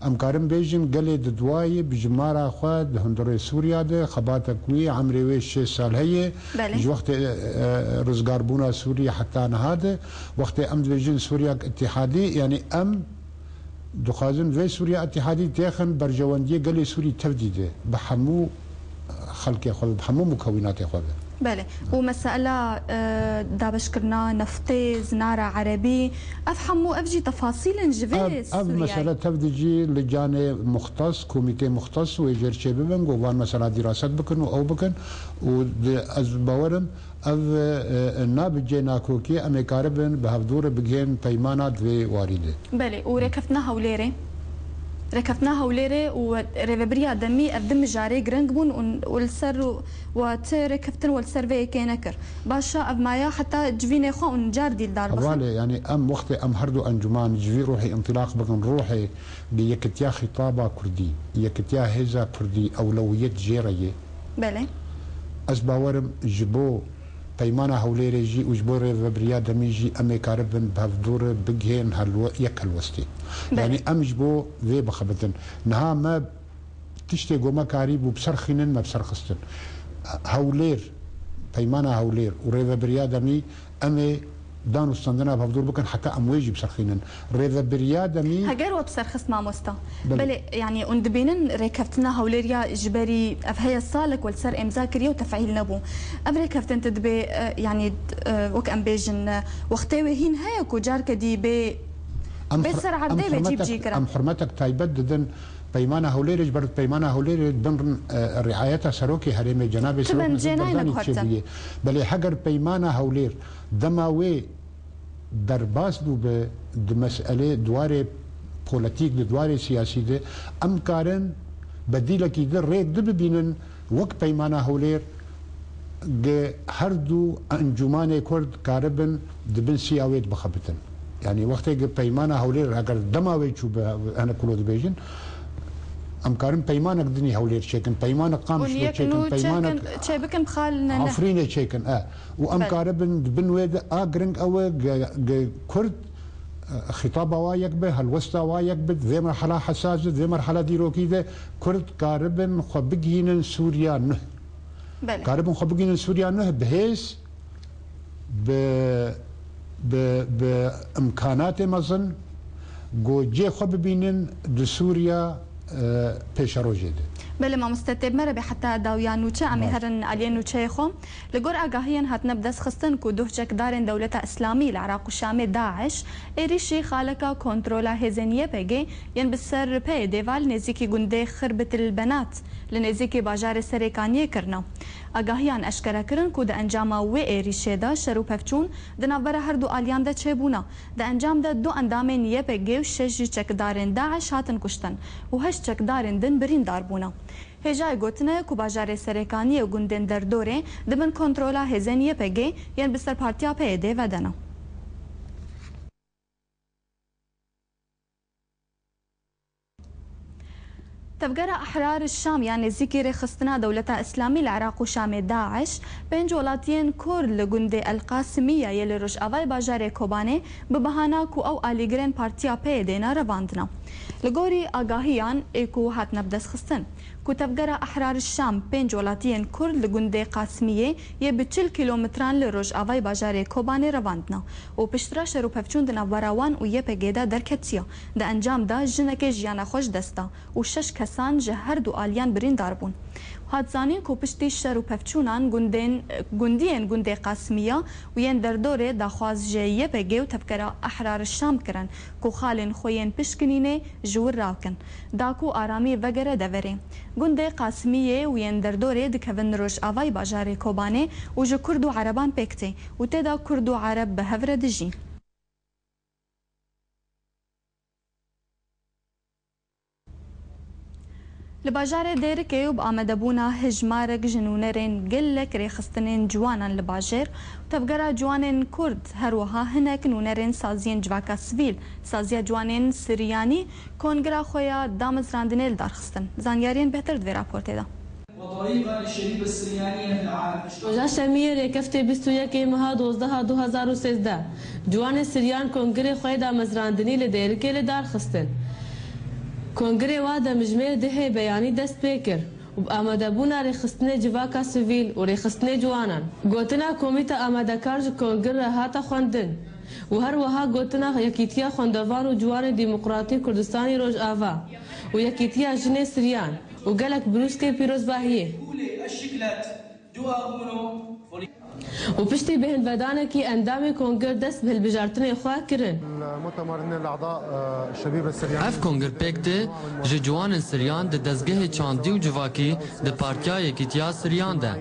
Em karin bêjin gelê di duwayê bi jimara xwe di hundirê Sûriya de, xebatek wî, emrê wê şêst sal heye. Belê. Ji wextê, e, e, rizgarbûna Sûriyê heta niha de, wextê em dibêjin Sûriyek îtîhadî, yanî em dixwazin vê Sûriya îtîhadî têxin berjewendiyê gelê Sûrî tevdî de, bi hemû xelkê xwe be, bi hemû mukewînatê xwe be. Belê. Û mesela, e, dabeşkirina neftê, zinara erebî, ev hemû, ev jî tefasîl in ji vê Ev, ev Sûriyeyê. Mesele tev dicî li canê muxtes, komîtê muxtes wê jêr çê bibin, ku van mesela dîraset bikin û ew bikin. Û di, ez bawer im, ev, e, e, nabe cê nakokiyê, em ê karibin bi hevdû re bigihên peymana di vê warî de. Belê. Û rêkeftina Hewlêrê? Rêkeftina Hewlêrê û rêvebiriya demî ev di mijarê giring bûn û, û li ser û, we ti rêkeftin we li ser vê yekê nekir. Baş e, ev maya heta civînê xwe û car dîl dar bixin. Hevalê, yanî em wextê em her du encûman ji vî ruhê întilaq bikin, ruhê bi yekitiya xîtaba kurdî, yekitiya hêza kurdî, ewlewiyet jê re yê. Belê. Ez bawerim ji bo Peymana Hewlêrê jî û ji bo rêvebiriya demî jî em ê karibin bi hevdû re bigihên helwe-, yek helwestê. Belê. Yanî em ji bo vê bixebitin. Niha me tiştê ku me karîbû bi ser xînin, me bi ser xistin. Hewlêr, Peymana Hewlêr û rêvebiriya demî em ê dan û standina bi hevdûr bikin heta em wê jî bi ser xînin. Rêvebiriya demî Heger we bi ser xist mamosta. Belê. Belê, yanî hûn dibînin rêkeftina Hewlêr ya ji berî ev heye salek we li ser îmza kiriye û tefîl nebû. Ev rêkeftin tu dibê, e, yanî, e, wek em bêjin, e, wextê wê hîn heye ku carke dî bê, Em bê xur-, ser em erdê bê hurmetek, cîbicî kirin. Em hurmetek taybet didin Peymana Hewlêrê, ji ber Peymana Hewlêrê bin, e, riayeta Serokê Herêmê cenabê Serok Nizam Berdanî çêbûye. Belê heger Peymana Hewlêr dema wê derbas bûbe di meselê di warê politik, di warê siyasî de, em karin bedîlekî di rêk di bibînin, wek Peymana Hewlêr, gi her du encûmanê Kurd karibin di bin siya wê de bixebitin. Yanî wextê gi Peymana Hewlêr heger dema wê çû bi, hene kulo dibêjin, em karin peymanek dinî Hewlêr çêkin, peymanek Qamişlo çêkin, peymanek çêbikin, xal ne, ne. Afrînê çêkin, e. Û em karibin di bin wê de a giring ew e gi, gi Kurd, e, xîtaba wa yek be, helwesta wa yek be, vê merhala hesas de, vê merhala dîrokî de Kurd karibin xwe bigihînin Sûriya nuh. Belê. Karibin xwe bigihînin Sûriya nuh bi hêz, bi, bi, bi imkanatê mezin, ku cê xwe bibînin di Sûriya, e, pêşerojê de. Belê mamoste, tê bi me re be heta dawiya nûçe, em ê herin aliyê nûçeyê xwe. Li gor agahiyên hatine bidestxistin ku duh çekdarên Dewleta Îslamî li Iraq û Şamê, DAIŞ, êrîşî xaleka kontrola hêzên Y P G yên bi ser P Y D ve li nêzîkî gundê Xirbitil Benat, li nêzîkî bajarê Serêkaniyê kirine. Agahiyan eşkere kirin ku di encama wê êrîşê de şer û pevçûn di navbera her du aliyan de çêbûne. Di encam de du endamên Y P G û şeş jî çekdarên DAIŞ hatin kuştin û heşt çekdarên din birîndar bûne. Hêjayê gotine ku bajarê Serêkaniyê û gundên derdorê di bin kontrola hêzên Y P G yên bi ser partiya P Y D ve de ne. Tevgera Ehrar Şam ya nêzîkî rêxistina Dewleta Îslamî li Iraq û Şamê, DAIŞ, pênc welatiyên Kurd li gundê El Qasimiye yê li rojavayê bajarê Kobanê bi bahana ku ew alîgirên partiya P Y D ne revandine. Li gorî agahiyan ê ku hatine bidestxistin, ku Tevgera Ehrar Şam pênc welatiyên Kurd li gundê Qasimiyê yê bi çil kîlometran li rojavayê bajarê Kobanê revandine û piştre şer û pevçûn di navbera wan û Y P G de derketiye. Di encam de jinekê jiyana xwe ji dest da û şeş kesan ji her du aliyan birîndar bûn. Hat zanîn ku piştî şer û pevçûnan gundên, gundiyên gundê Qasimiya û yên derdorê daxwaz ji Y P G û Tevgera Ehrar Şam kirin ku xalên xwe yên pişkinînê ji wir rakin, da ku aramî vegere deverê. Gundê Qasimiyê û yên derdorê dikevin rojavayê bajarê Kobanê û ji Kurd û Ereban pêk tê û tê de Kurd û Ereb bi hev re dijîn. Li bajarê Dêrikê û bi amadebûna hejmarek ji nûnerên gelek rêxistinên ciwanan li bajêr û Tevgera Ciwanên Kurd, her wiha hinek nûnerên saziyên civaka sivîl, Saziya Ciwanên Siryanî, kongira xwe ya damezrandinê li dar xistin. Zanyariyên bêhtir di vê raportê de. Roja Şemiyê rêkeftê bîst û yekê meha dozdeh a du hezar û sêzdeh, ciwanê Siryan kongirê xwe yê damezrandinî li Dêrikê li dar xistin. Kongirê wa demjimêr dehê beyanî dest pê kir û bi amadebûna rêxistinê civaka sivîl û rêxistinê ciwanan. Gotina Komîta Amadekar ji kongir re hate xwendin û her wiha gotina Yekîtiya Xwendevan û Ciwanên Demokratîk Kurdistanî Rojava û Yekîtiya Jinê Siryan û gelek birûskên pîrozbahiyê. Û piştî bêhnvedanekî endamê Kongir dest bi hilbijartinê xwe kirin. Ev kongir pêk tê ji ciwanên Siryan di dezgehê çandî û civakî di Partiya Yekîtiya Siryan de.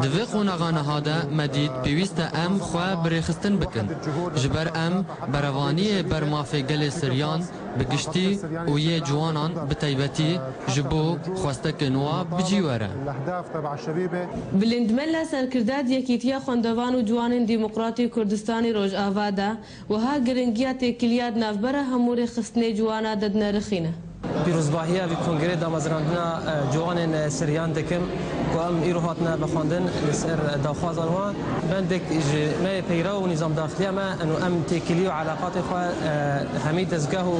Di vê qonaxa niha de me dît pêwîst e em xwe bi rêxistin bikin. Ji ber em berevaniyê ber mafê gelê Siryan bi giştî û yê ciwanan bi taybetî ji bo xwestekên wa bi cî were. Bilind Mela serkirda di Yekîtiya Xwendevan û Ciwanên Demokratî Kurdistanî Rojava de wiha giringiya têkiliya di navbera hemû rêxistinê ciwana de dinirxîne. Pîrozbahiya vî kongrê damezrandina, e, ciwanên, e, Siryan dikim ku em îro hatine vexwendin li ser daxwazan wan. Bendek ji me yê peyrew û nîzamdaxiliya me, eno em têkilî û eleqatê xwe, e, hemî dezgeh û,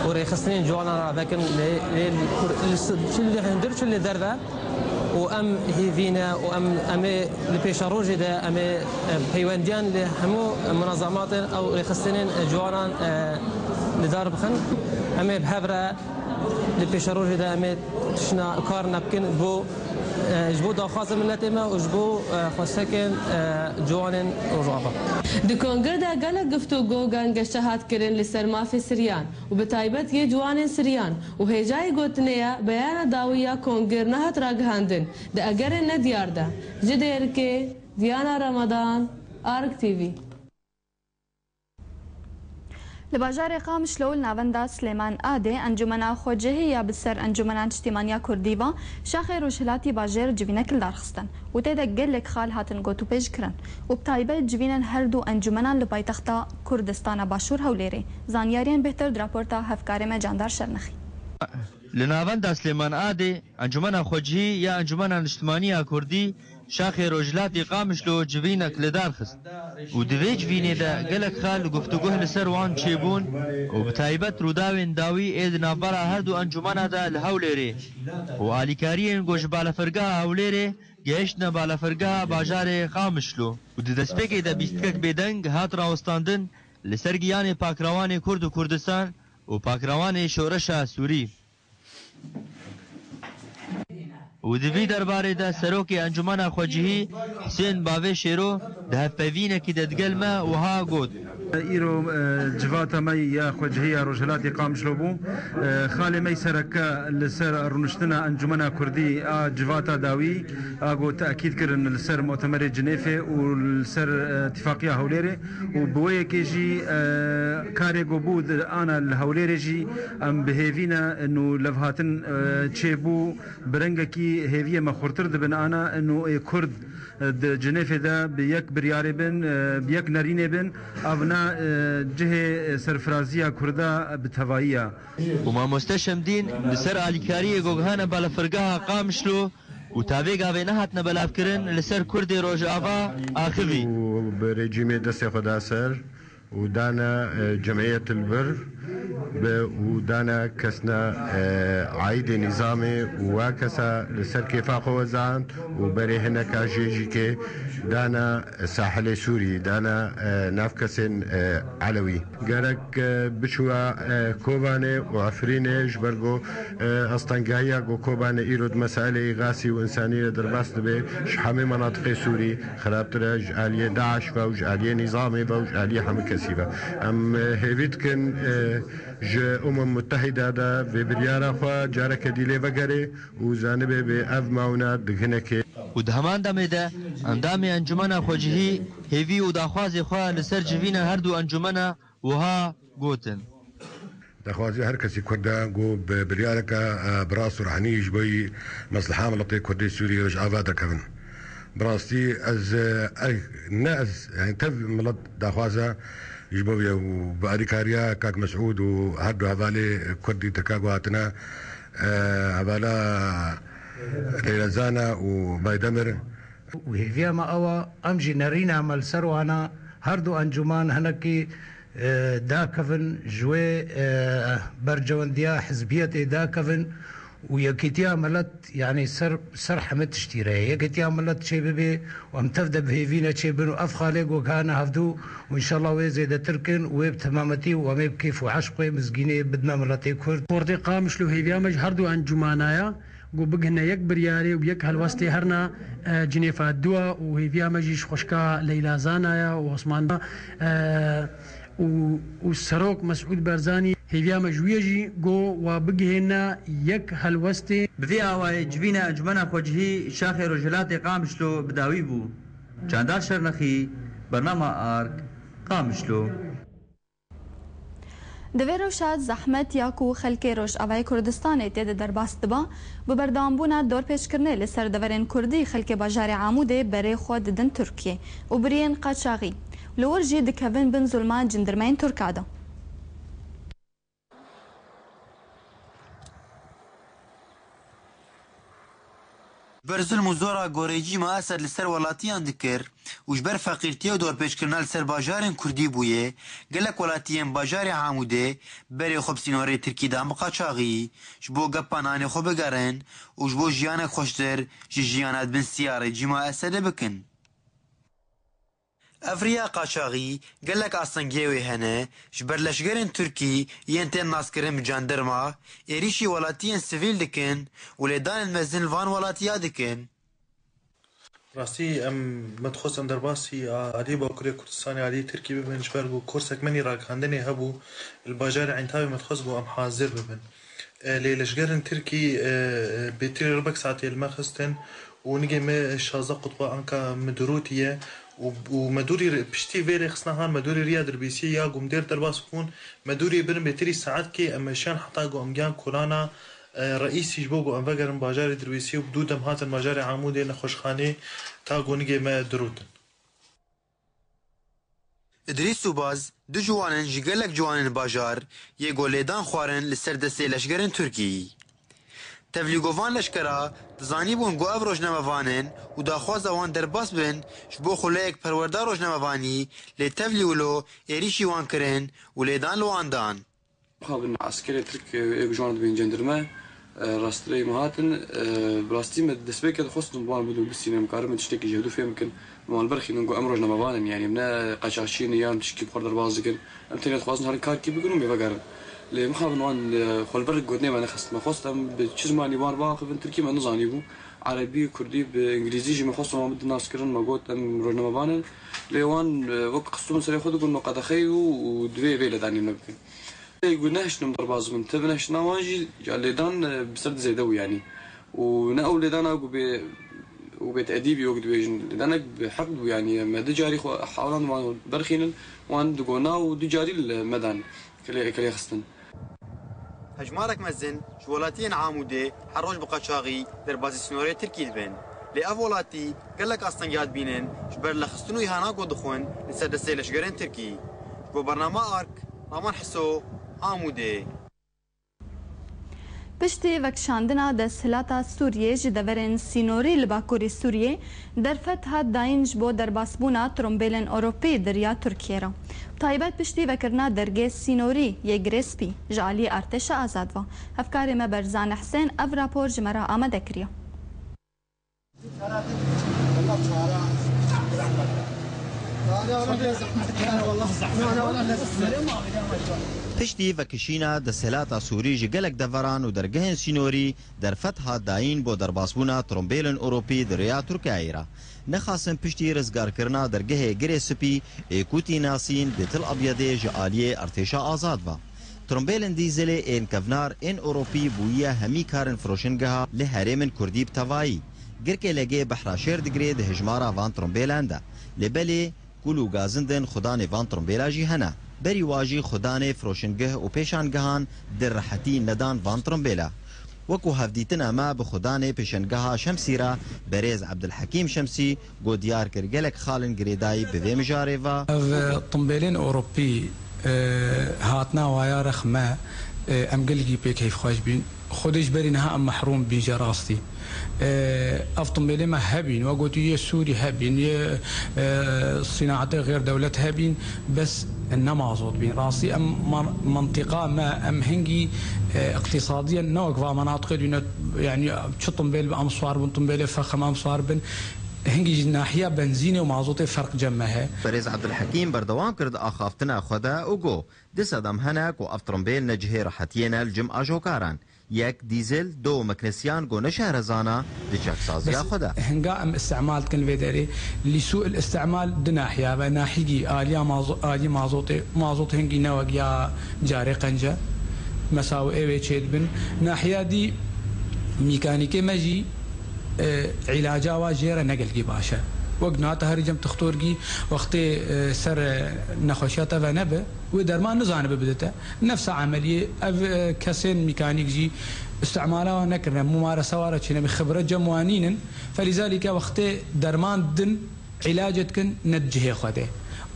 û rêxistinên ciwanan re vekin lê, lê li kur-, li s-, çi li hundir çi li derve û em hêvî ne û em, em ê li pêşerojê de em ê, e, peywendiyan li hemû munazematên ew rêxistinên ciwanan, e, li dar bixin. Em ê bi hev re li pêşerojê de em ê tiştna karine bikin bo, e, ji bo daxwaza miletê me û ji bo, e, xwestekên, e, ciwanên Rojava. Di kongir de gelek giftûgo gangeşe hat kirin li ser mafê Siryan û bi taybet yê ciwanên Siryan û hêjayî gotinê ye beyana dawî ya kongir nehat ragihandin di egerên nediyar de. Ji Dêrikê, Diyana Ramadan, Ark T V. Li bajarê Qamişlo li navenda Silêman Adê Encûmena Xwecihî ya bi ser Encûmena Niştîmaniya Kurdî va şaxê rojhilatî bajêr civînek li dar xistin û tê de gelek xal hatin gotûbêj kirin û bi taybet civînên her du encûmenan li paytexta Kurdistana Başûr Hewlêrê. Zanyariyên bêhtir di raporta hevkarê me Candar Şernexî. Li navenda Silêman Adê Encûmena Xwecihî ya Encûmena Niştimanî ya Kurdî şaxê Rojhilatî Qamişlo civînek li dar xist û di vê civînê de gelek xal guftûgoh li ser wan çêbûn û bi taybet rûdawên dawî ê di navbera her du encûmena de li Hewlêrê û alîkariyên ku ji balafirgeha Hewlêrê gihiştine balafirgeha bajarê Qamişlo û di destpêkê de bîstikek bêdeng hat rawestandin li ser giyanê pakrawanê Kurd û Kurdistan û pakrawanê Şoreşa Sûrî. Û di vî derbarê de Serokê Encûmena Xwecihî Husên Bavê Şêro di hevpeyvînekî de digel me wiha got. Îro, e, civata me ya xwecihî ya Rojhilatê Qamişlo bû. E, xalê me yî sereke li ser rûniştina Encûmena Kurdî a civata dawî a got tekîd kirin li ser Mutemerê Cinêfê û li ser, e, Tifaqîya Hewlêrê. Û bi wê yekê jî, e, karê ku bû di ana li Hewlêrê jî em bi hêvî ne, nû levhatin, e, çêbû, bi rengekî hêviyê me xurtir dibin ana, nû ê Kurd, e, di Cinêfê de bi yek biryarê bin, e, bi yek nerînê bin, ev ne, e, cihê, e, serfiraziya Kurda bi tevayî ye. Û mamoste Şemdîn li ser alîkariyê ku gihane balafirgeha Qamişlo û ta vê gavê nehatine belavkirin li ser Kurdê Rojava axivî. Û bi rejîmê destê xwe da ser û dane, e, cemiyet li vir bi û dane kesne, e, aîdê nîzamê û wa kesa li ser kêfa xwe wezand û berê hineka jê jî kê dane sahilê Sûrî, dane, e, nav kesên, e, Elewî. Gerek, e, biçûya, e, Kobanê û Efrînê ji ber ku, e, astengihayiya ku Kobanê îro di mesailê îxasî û însanî re derbas dibe, ji hemê menatiqê Sûrî xirabtir e, ji aliyê DAIŞ ve û ji aliyê nîzamê ve û ji aliyê hemû kesî ve. Em, e, hêvî dikin, e, ji Umem Mutehîda de vê biryara xwe careke dî lê vegerê û zanibe bê ev mawna di hinekê. Û di heman demê de endamê Encûmena Xwecihî hêvî û daxwazê xwe li ser civîna her du encûmena wiha gotin. Daxwazê her kesî Kurd e ku bi biryareke, e, bi rast û rehnî ji bo yî mesleha miletê Kurdê Sûrî Rojava derkevin. Bi rastî ez, e, e, ne ez, yani tev milet daxwaze ji bo vê û bi alîkariya Kak Mesûd û her du hevalê Kurdî Tirka ku hatine, e, hevala Leyla Zana û Baydemir. Û hêviya me ew e, em jî nerîna me li ser wana her du encûman hinekî, e, dakevin, ji wê, e, berjewendiya hizbiyetê dakevin û yekîtiya milet, yanî ser, ser hemî tiştî re ye. Yekîtiya milet çêbibe û em tev de bi hêvî ne çêbin û ev xalê ku gihane hevdû û înşallah wê zêdetir kin û wê bi temametî û em ê bi kêf û eşq wê mizgînê bidme miletê Kurd. Kurdê Qamişlo hêviya me ji her du encûmana ye. Ku bigihine yek biryarê û yek helwestê herna, e, Cinêfa dua û hêviya me jî ji xwişka Leyla Zanaya û Osman, e, û, û Serok Mesûd Barzanî hêviya me ji wî ye jî ku wa bigihêne yek helwestê. Bi vî awayî civîna Encûmena Xwecihî Şaxê Rojhilatê Qamişlo bi dawî bû. Çanda Şernexî, Bernama Ark, Qamişlo. Di vê rewşa zehmet ya ku xelkê Rojavayê Kurdistanê tê de derbas diba, bi berdewambûna dorpêçkirinê li ser deverên Kurdî xelkê bajarê Amûdê berê xwe didin Tirkiyê û biriyên qaçaxî li wir jî dikevin bin zulma cindirmeyên Tirka de. Ji ber zilm û zora goreyî Cîma Esed li ser welatiyan dikir û ji ber feqîrtiya û dorpêçkirina li ser bajarên Kurdî bûye, gelek welatiyên bajarê Amûdê berê xwe bi sînorê Tirkî dan bi qaçaxî, ji bo gepa nanê xwe bigerin û ji bo jiyanek xweştir ji jiyana di bin siyarê Cîma Esedê bikin. Ev riya qaçaxî gelek astengiyê wê hene, ji ber leşgerên Tirkî yên tên naskirin bi cendirma, êrîşî welatiyên sivîl dikin û lêdanên mezin li van welatiya dikin. Rastî em, me dixwest em derbasî a-, alî Bakurê Kurdistanê, alî Tirkî bibin, ji ber ku kursek menî ragihandinê hebû, li bajarê Eyntabê me dixwest ku em hazir bibin. E, lê leşgerên Tirkî, e, e, bêtirî rebek saetê li me xistin û nigê me şazdeh qutba anka Midurûtî ye û, û me dûrî re-, piştî vê rêxistina han me dûrî riya dirbîsiyê ya gumdêr derbas bûn, me dûrî birin bêtirî saetkê em meşiyan heta ku em giyan kolana, e, reîsî ji bo ku em vegerin bajarê dirbîsiyê û bi dû dem hatin bajarê Amûdê nexweşxanê ta ku nigê me dirûtin. Idrîs û Baz, du ciwanên ji gelek ciwanên bajar yê ku lêdan xwarin li ser destê leşgerên Tirkî. Tevlî ku van leşkera dizanîbûn ku ev rojnamevan in û daxwaza wan derbas bin ji bo xuleyek perwerda rojnamevanî, lê tevlî wilo êrîşî wan kirin û lêdan li wan dan. Mixabin eskerê Tirk, e, ê ku ji wan dibên cendirme, e, rastî rê me hatin, e, bi rastî me destpêkê dixwestin bi wan bidin û bistînin, em karin me tiştekî ji hevdû fêm bikin, em wan li ber xînin ku em rojnamevan in, yanî em ne qaçaxçî ne yan tişkî bi xwe derbas dikin. Em tenê dixwazin herin karkî bikin û me vegerin. Lê mixabin wan, e, xwe li ber gotinê me nexist. Me xwest em bi çi zimanî wan biaxivin, tirkî me nizanîbû. Erebî, kurdî, bi îngilîzî jî me xwest wan bidin naskirin, me got em rojnamevan in. Lê wan, e, wek xistibûn serê xwe digotin me qedexeyî û, û divê vê lêdanê me bikin. Ê ku nehiştin derbas bin, tev nehiştina wan jî ya lêdan, e, bi ser di zêde bû yanî. Û ne ew lêdana ku bê, û bê tedîbî wek dibêjin. Lêdanek bi heq bû yanî. Me du carî xwe hewlan wan berxînin, wan di gona û du carî li me dan. Kelê, kelê xistin. Hejmarek mezin ji welatiyên Amûdê her roj bi qaçaxî derbasî sînorê Tirkî dibin. Lê ev welatî gelek astengiya dibînin ji ber lexistin û îhana ku dixwin li ser destê leşgerên Tirkî. Ji bo bernama Ark, Raman Hiso, Amûdê. Piştî vekişandina desthilata Sûriyê ji deverên sînorî li bakurî Sûriyê, derfet hat dayîn ji bo derbasbûna trombêlên Ewropî di riya Tirkiyê re. Bi taybet piştî vekirina dergê sînorî yê Girê Spî ji alî Artêşa Azad ve. Hevkarê me Berzan Hisên ev rapor ji me re amade kiriye. Piştî vekişîna desthilata Sûrî ji gelek deveran û dergehên sînorî, derfet hat dayîn bo derbasbûna trombêlên Ewropî di rêya Tirkiyeyê re. Nexasin piştî rizgarkirina dergehê Girê Spî ê kûtî nasîn Bêtil Abyedê ji aliyê Artêşa Azad ve. Trombêlên dîzelê ên kevnar ên Ewropî bûyiye hemî karên firoşingeha li herêmên Kurdî bi tevayî. Girkê Legê behra şêr digirê di hejmara van trombêlan de. Lê belê, kul û gazindên xudanê van trombêla jî hene. Berî wa jî xudanê firoşingeh û pêşangehan di rehetî nedan van trombêla. Wekû hevdîtina me bi xudanê pêşangeha Şemsî re, berêz Ebdulhekîm Şemsî, got diyar kir gelek xalên girêdayî bi vê mijarê ve. Ev, e, timbêlên Ewropî, e, hatina waya rex me, e, em gelekî pê keyfxweş bîn. Xwedê ji berî niha em mehrûm bîn ji rastî. E, ev timbêlê me hebîn, we gotî yê Sûrî hebîn, yê, e, sînaetê xêr dewlet hebîn, bes ne mazot bîn. Rastî em man-, mintîqa me, em hingî, e, iqtîsadiyen ne wek va menatiqê dîne, yanî çi timbêl bi em swar bin, timbêlê fexim em swar bin. Hingî ji nahiya benzînê û mazotê ferq cem me heye. Berêz Ebdulhekîm berdewam kir di axaftina xwe de û got, du sedem hene ku ev trombêl ne cihê rehetiyê ne li cem ajokaran. Yek dîzel, do meknesyan ku ne şehrezan e, di çaksaziya xwe de. Hinga em îstimal dikin vê derê, li sû îstimal di nahiya ve, nahîgî aliya mazo-, alî mazotê, mazot hingî ne wek ya carê qenc e. Mesaw ê wê çêdibin. Nahiya dî mîkanîkê me jî, e, îlaca wa jê re ne gelkî baş e. Wek nata herî cem tixtorgî wextê, e, ser, e, nexweşiya te ve nebe, wê derman nizanibe bide te. Nefsa emeliyê, ev, e, kesên mîkanîk jî îstimala wan nekirine, mumaresa wan re çênebî, xibre cem wan nînin. Felîzalîke wextê derman didin, îlacê dikin, ne di cihê xwe de.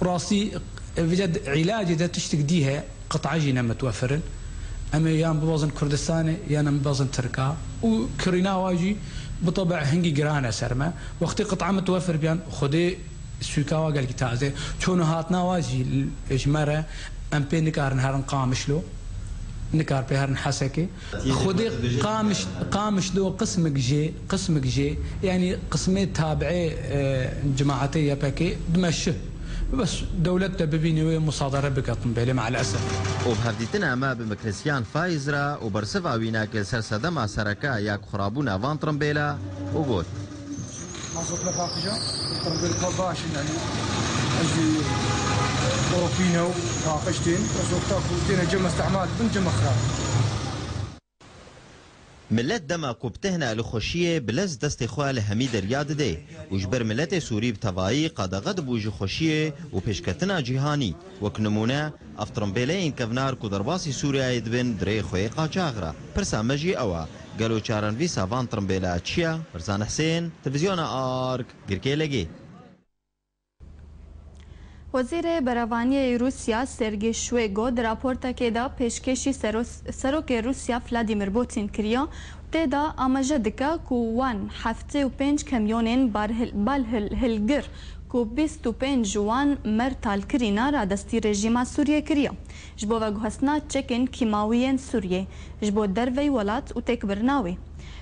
Rastî, e, vêca di îlacê de tiştik dî heye, qit'a jî ne mitwefir in. Em ê yan bibezin Kurdistanê, yan em bibezin Tirka. Û kirîna wa jî bi tebe hingî giran e ser me. Wextê qit'a mitwefir biyan, Xwedê sûka wa gelkî taze. Çûn û hatina wa jî ji me re, em pê nikarin herin Qamişlo, nikar pê herin Hesekê. Xwedê Qamiş-, Qamişlo qismek jê, qismek jê, yanî qismê tabiê, e, cemaetê Y P G dimeşi. Bes dewlet de bibînî wê musadere bike timbêlê, me'el esef. Û bi hevdîtina me bi Mikrisiyan Faiz re û bersiva wî nake li ser sedema sereke ya ku xirabûna van timbêla û got. Mazotla paqija, timbêlka baş in, yanî ez jî Ewropî ne û paqij tên, ez wexta ku têne cem îstimal dibin, cem xirab. Milet dema ku bi tihna li xweşiyê, bi lez destê xwe li hemî derya dide û ji ber miletê Sûrî bi tevayî qedexe dibû ji xweşiyê û pêşketina cîhanî. Wek nimûne, ev tirimbêleyên kevnar ku derbasî Sûriyeyê dibin, di rê xwe yê qaçax re. Pirsa me jî ew e, gelo çarenivîsa van tirimbêla çi ye? Ferzan Husên, Televîzyona Ark, Girkê Legê. Wezîrê Berevaniyê yê Rûsya Sergey Şwêgo di raportekê de pêşkêşî sero-, Serokê Rûsya Vladimir Putin kiriye. Tê de amaje dike ku wan heftê û pênc kamyonên barhil-, balhil-, hilgir ku bîst û pênc ji wan mertal kirîne radestî rejîma Sûriyê kiriye ji bo veguhestina çekên kîmawî yên Sûriyê ji bo derveyî welat û têkbirina wê.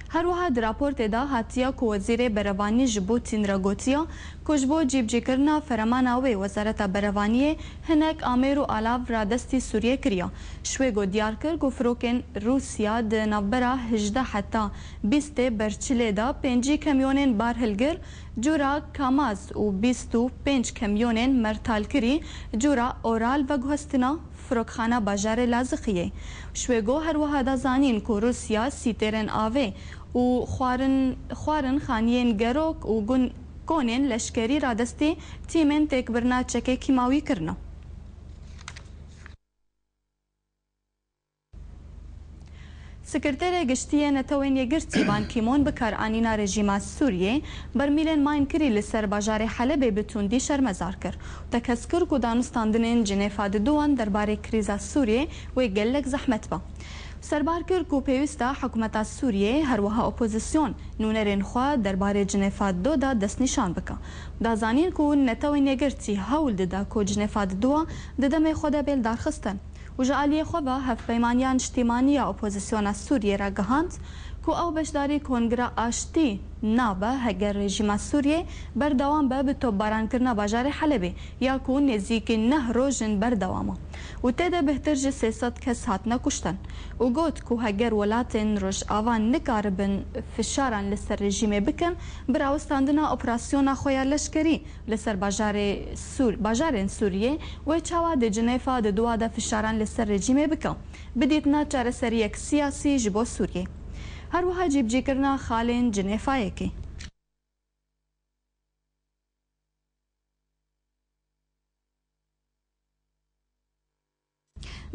Her wiha di raportê de hatiye ku Wezîrê Berevanî ji Putin re gotiye ku ji bo cîbicîkirina feremana wê Wezareta Berevaniyê hinek amêr û alav radestî Sûriyê kiriye. Şwêgo diyar kir ku firokên Rûsya di navbera hejdeh heta bîstê berçilê de pêncî kamyonên barhilgir cûra Kamaz û bîst û pênc kamyonên mertalkirî cûra Oral veguhestine firokxana bajarê Lazixiyê. Şwêgo her wiha da zanîn ku Rûsya sîtêrên avê û xwarin, xwarin xaniyên gerok û gun-, konên leşkerî radestî tîmên têkbirina çekê kîmawî kirine. Sekreterê Giştî yê Netewên Yekgirtî Ban Ki-moon bikaranîna rejîma Sûriyê bermîlên maynkirî li ser bajarê Helebê bi tundî şermezar kir û tekez kir ku danûstandinên Cinêfa di duwan derbarê krîza Sûriyê wê gelek zehmet be. Serbar kir ku pêwîst e hikûmeta Sûriyê, her wiha opozîsyon, nûnerên xwe derbarê Cinêfa du de destnîşan bike. Da zanîn ku Netewên Yekgirtî hewl dide ku Cinêfa di duwa di demê xwe de bê lidarxistin. Û ji aliyê xwe ve hevpeymaniya niştîmanî ya opozîsyona Sûriyê ragihand ku ew beşdarî Kongira Aştî nabe heger rejîma Sûriyê berdewam be bi topbarankirina bajarê Helebê ya ku nêzîkî neh roj in berdewam e û tê de bihtir ji sê sed kes hatine kuştin û got ku heger welatên Rojava nikaribin fişaran li ser rejîmê bikin, bi rawestandina operasyona xwe ya leşkerî li ser bajarê Sûr-, bajarên Sûriyê wê çawa di Cinêfa di duwa de fişaran li ser rejîmê bike, bidîtina çareseriyek siyasî ji bo Sûriyê. Her wiha cîbicîkirina xalên Cinêfayekê.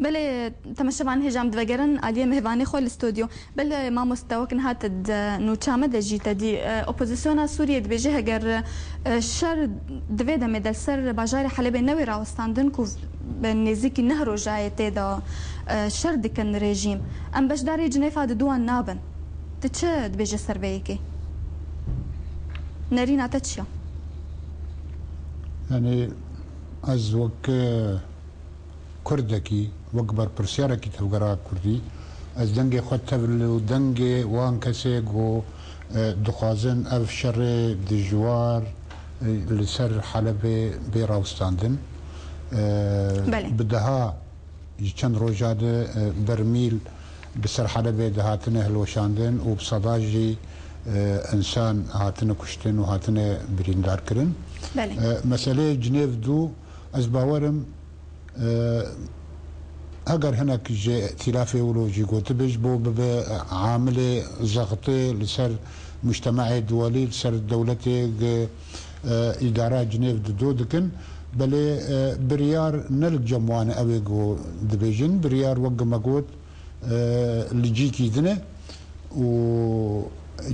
Belê, temaşevan hêja em divegerin aliyê mêvanê xwe li stûdyo. Belê, mamoste, wek niha te di nûça me de jî te dî, e, opozîsyona Sûriyê dibêje, heger, e, şer di vê demê de li ser bajarê Helebê newê rawestandin ku bi nêzîkî neh rojayê tê de, e, şer dikin rejîm. Em beşdarî Cinêfa di duwan nabin. Tu çi dibêje ser vê yekê? Nerîna te çi ye? Yanî ez wek, e, Kurdekî, wek berpirsiyarekî tevgera Kurdî, ez dengê xwe tevlî û dengê wan kesê ku, e, dixwazin ev şerê dijwar, e, li ser Helebê bê rawestandin. E, Belê. Bi deha ji çend roja de, e, bermîl, Bi ser Helebê de hatine hilweşandin û bi sedan jî, e, însan hatine kuştin û hatine birîndar kirin. Belê. E, meseleyê Cinêv du, ez bawer im, e, heger hinek ji îtîlafê wilo jî gotibe, ji bo bibe amilê zextê li ser mujtemeyê duwelî, li ser dewletê, e, îdara Cinêv du dikin. Belê, e, biryar ne li cem wan e, ew ê ku dibêjin, biryar wek ku me got, e, li cîkî din e û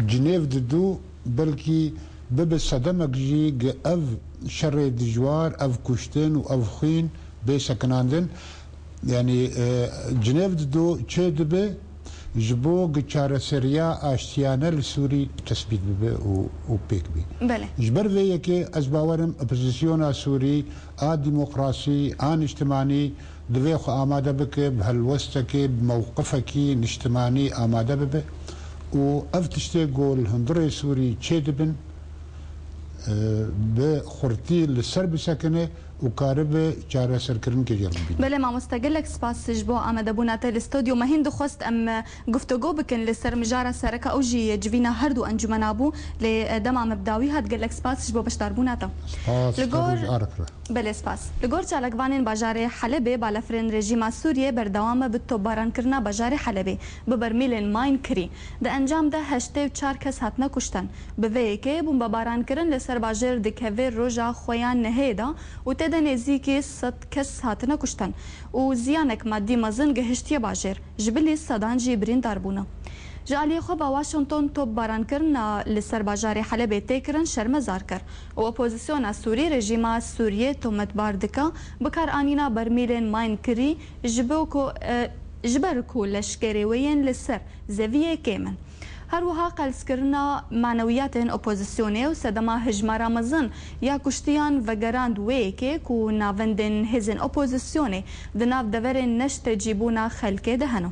Cinêv du belkî bibe sedemek jî gi ev şerê dijwar, ev kuştin û ev xwîn bê sekinandin. Yanî, e, Cinêv du çê dibe ji bo gi çareseriya aştiyane li Sûrî tesbît bibe û, û pêk bî. Belê. Ji ber vê yekê ez bawer im opozisyona Sûrî a demokrasî, a niştimanî, divê xwe amade bike bi helwestekê, bi mewqifekî niştimanî amade bibe û ev tiştê ku li hundirê Sûrî çêdibin, e, bi xurtî li ser bisekine û karibe çareserkirinekê jê re bibîne. Belê mamoste, gelek spas ji bo amadebûna te li stûdyo. Me hîn dixwest em, e, guftûgo bikin li ser mijara sereke, ew jî civîna her du encûmena bû, lê, e, dema me bi dawî hat. Gelek spas ji bo beşdarbûna te. Spas, Li gor roj arif re. Belê, spas. Li gor çalakvanên bajarê Helebê, balafirên rejîma Sûriyê berdewam e bi topbarankirina bajarê Helebê bi bermîlên mayîn kirî. Di encam de heştê û çar kes hatine kuştin. Bi vê yekê bombebarankirin li ser bajêr dikeve roja xweya nehê de û tê de nêzîkî sed kes hatine kuştin û ziyanek madî mezin gihiştiye bajêr. Ji bilî sedan jî birîndar bûne. Ji aliyê xwe ve Washington topbarankirina li ser bajarê Helebê tê kirin şermezar kir û opozisyona Sûrî rejîma Sûriyê tometbar dike bikaranîna bermîlên mayîn kirî ji bo ku, e, ji ber ku leşkerê wê yên li ser zeviyê kêm in. Her wiha qelskirina manewiyatên opozisyonê û sedema hijmara mezin ya kuştiyan vegerand wê yekê ku navendên hêzên opozisyonê di nav deverên neştecîbûna xelkê de hene.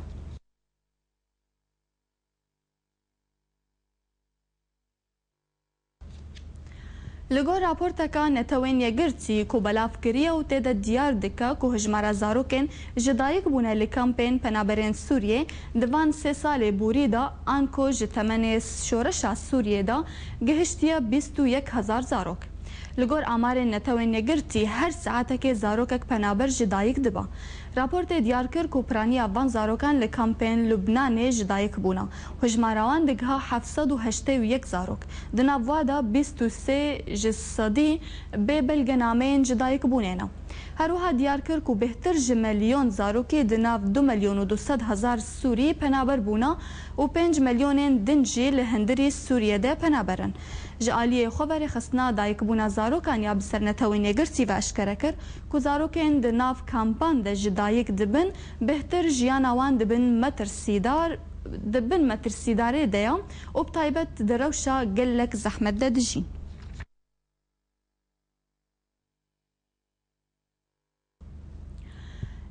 Li gor raporteka Netewên Yekgirtî ku belav kiriye û tê de diyar dike ku hijmara zarokên ji dayik bûne li kampên penaberên Sûriyê di van sê salê borî de, anku ji temenê şoreşa Sûriyê de gihiştiye bîst û yek hezar zarok. Li gor amarên Netewên Yekgirtî, her saetekê zarokek penaber ji dayik dibe. Raportê diyar kir ku piraniya van zarokan li kampên Lubnanê ji dayik bûne. Hijmara wan digiha heft sed û heştê û yek zarok. Di nav wa de bîst û sê ji sedî bê belgenameyên ji dayik bûnê ne. Her wiha diyar kir ku bêhtir ji milyon zarokî di nav du milyon û du sed hezar Sûrî penaber bûne û pênc milyonên din jî li hundirî Sûriyê de penaber in. Ji aliyê xwe ve rêxistina dayikbûna zarokan ya bi ser Netewên Yekgirtî ve eşkere kir ku zarokên di nav kampan de ji dayik dibin, bêhtir jiyana wan di bin metirsîdar, di bin metirsîdarê de ye û bi taybet di rewşa gelek zehmet de dijîn.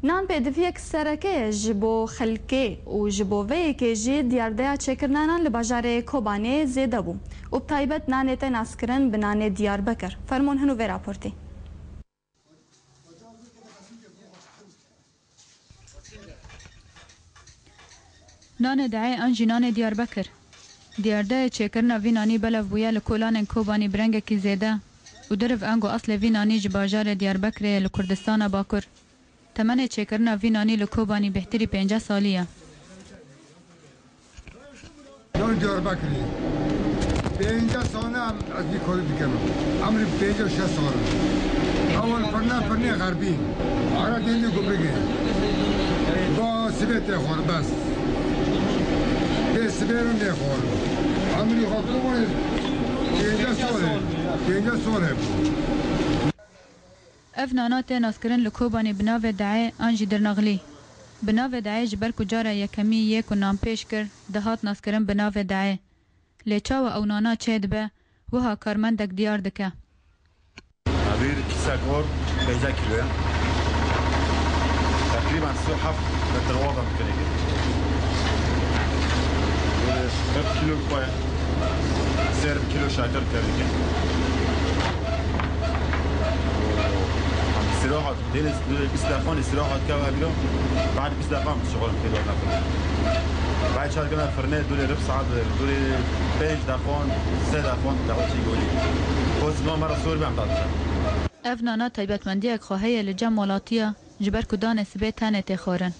Nan pêdiviyek sereke ye ji bo xelkê û ji bo vê yekê jî diyardeya çêkirina nan li bajarê Kobanê zêde bû û bi taybet nanê te naskirin bi nanê Diyarbekir. Fermûn hin û vê raportê. Nanê Deê an jî nanê Diyarbekir. Diyardeyê çêkirina vî nanî belav bûye li kolanên Kobanî bi rengekî zêde û diriv ango eslê vî nanî ji bajarê Diyarbekirê ye li Kurdistana Bakur. Temenê çêkirina vî nanî li Kobanî bêhtirî pênceh salî ye. Yan Diyarbekirî. Pênceh sal e em ez vî karî dikim. Emrî pênceh şeş sal e. Ewil firne, firnê xerbî. Ara dêndî gumrikê. Ba sibê tê xwar bes. Dê sibê re nêxwar. Emrî xwe tu pênceh sal e. Pênceh sal e. Ev nana tê naskirin li Kobanê bi navê Deê an jî Dirnaxlî. Bi navê Deê ji ber ku cara yekemî yê ku nan pêş kir, dihat naskirin bi navê Deê. Lê çawa ew nana çêdibe, wiha karmendek diyar dike. Evîr kîsek or pênceh kîlo ye. Teqrîben sî û heft metre oda dikinê. Hep kîlo koy. Ser kîlo şeker tevî. Sira hat. Yine bîst deqan istirahat keve biro. Bad bîst deqan şuxul kilo nakın. Bay çargına fırne dure rıp saat dure beş deqan, se deqan daha şey goli. Kozma mara sor ben tatlı. Ev nana taybetmendiyek xwe heye li cem welatiya, ji ber ku danê sibê tenê tê xwarin.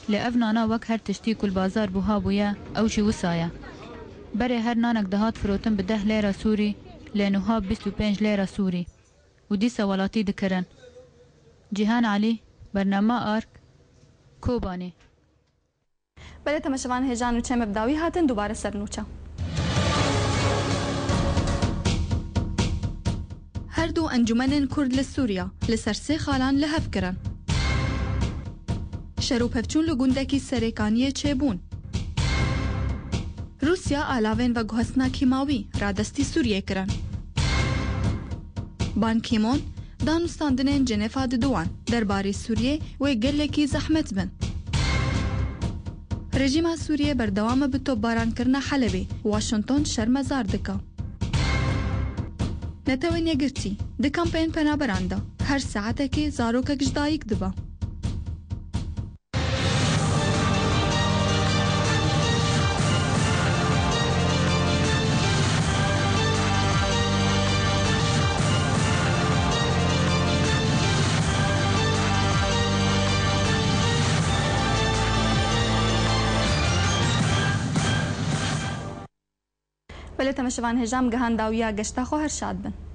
Lê ev nana wek her tiştî ku li bazar buha bûye, ew jî wisa ye. Berê her nanek dihat firotin bi deh lêra Sûrî, lê nuha bîst û pênc lêra Sûrî. Û dîsa welatî dikirin. Cîhan Elî, bernama Ark, Kobanê. Belê, temeşevan hêja nûçeyê me bi dawî hatin, dubare ser nûçe. Her du encûmenên Kurd li Sûriya li ser sê xalan li hev kirin. Şer û pevçûn li gundekî Serêkaniyê çêbûn. Rûsya alavên veguhestina kîmawî radestî Sûriyê kirin. Ban Ki-moon, danûstandinên Cenêfa didiwan derbarê Sûriyê wê gelekî zehmet bin. Rejîma Sûriyê berdewam e bi topbarankirina Helebê, Washington şermezar dike. Netewên Yekgirtî, di kampên penaberan de her saetekê zarokek ji dayik dibe. Belê, temeşevan hêja, em gihan dawiya geşta xwe, her şad bin.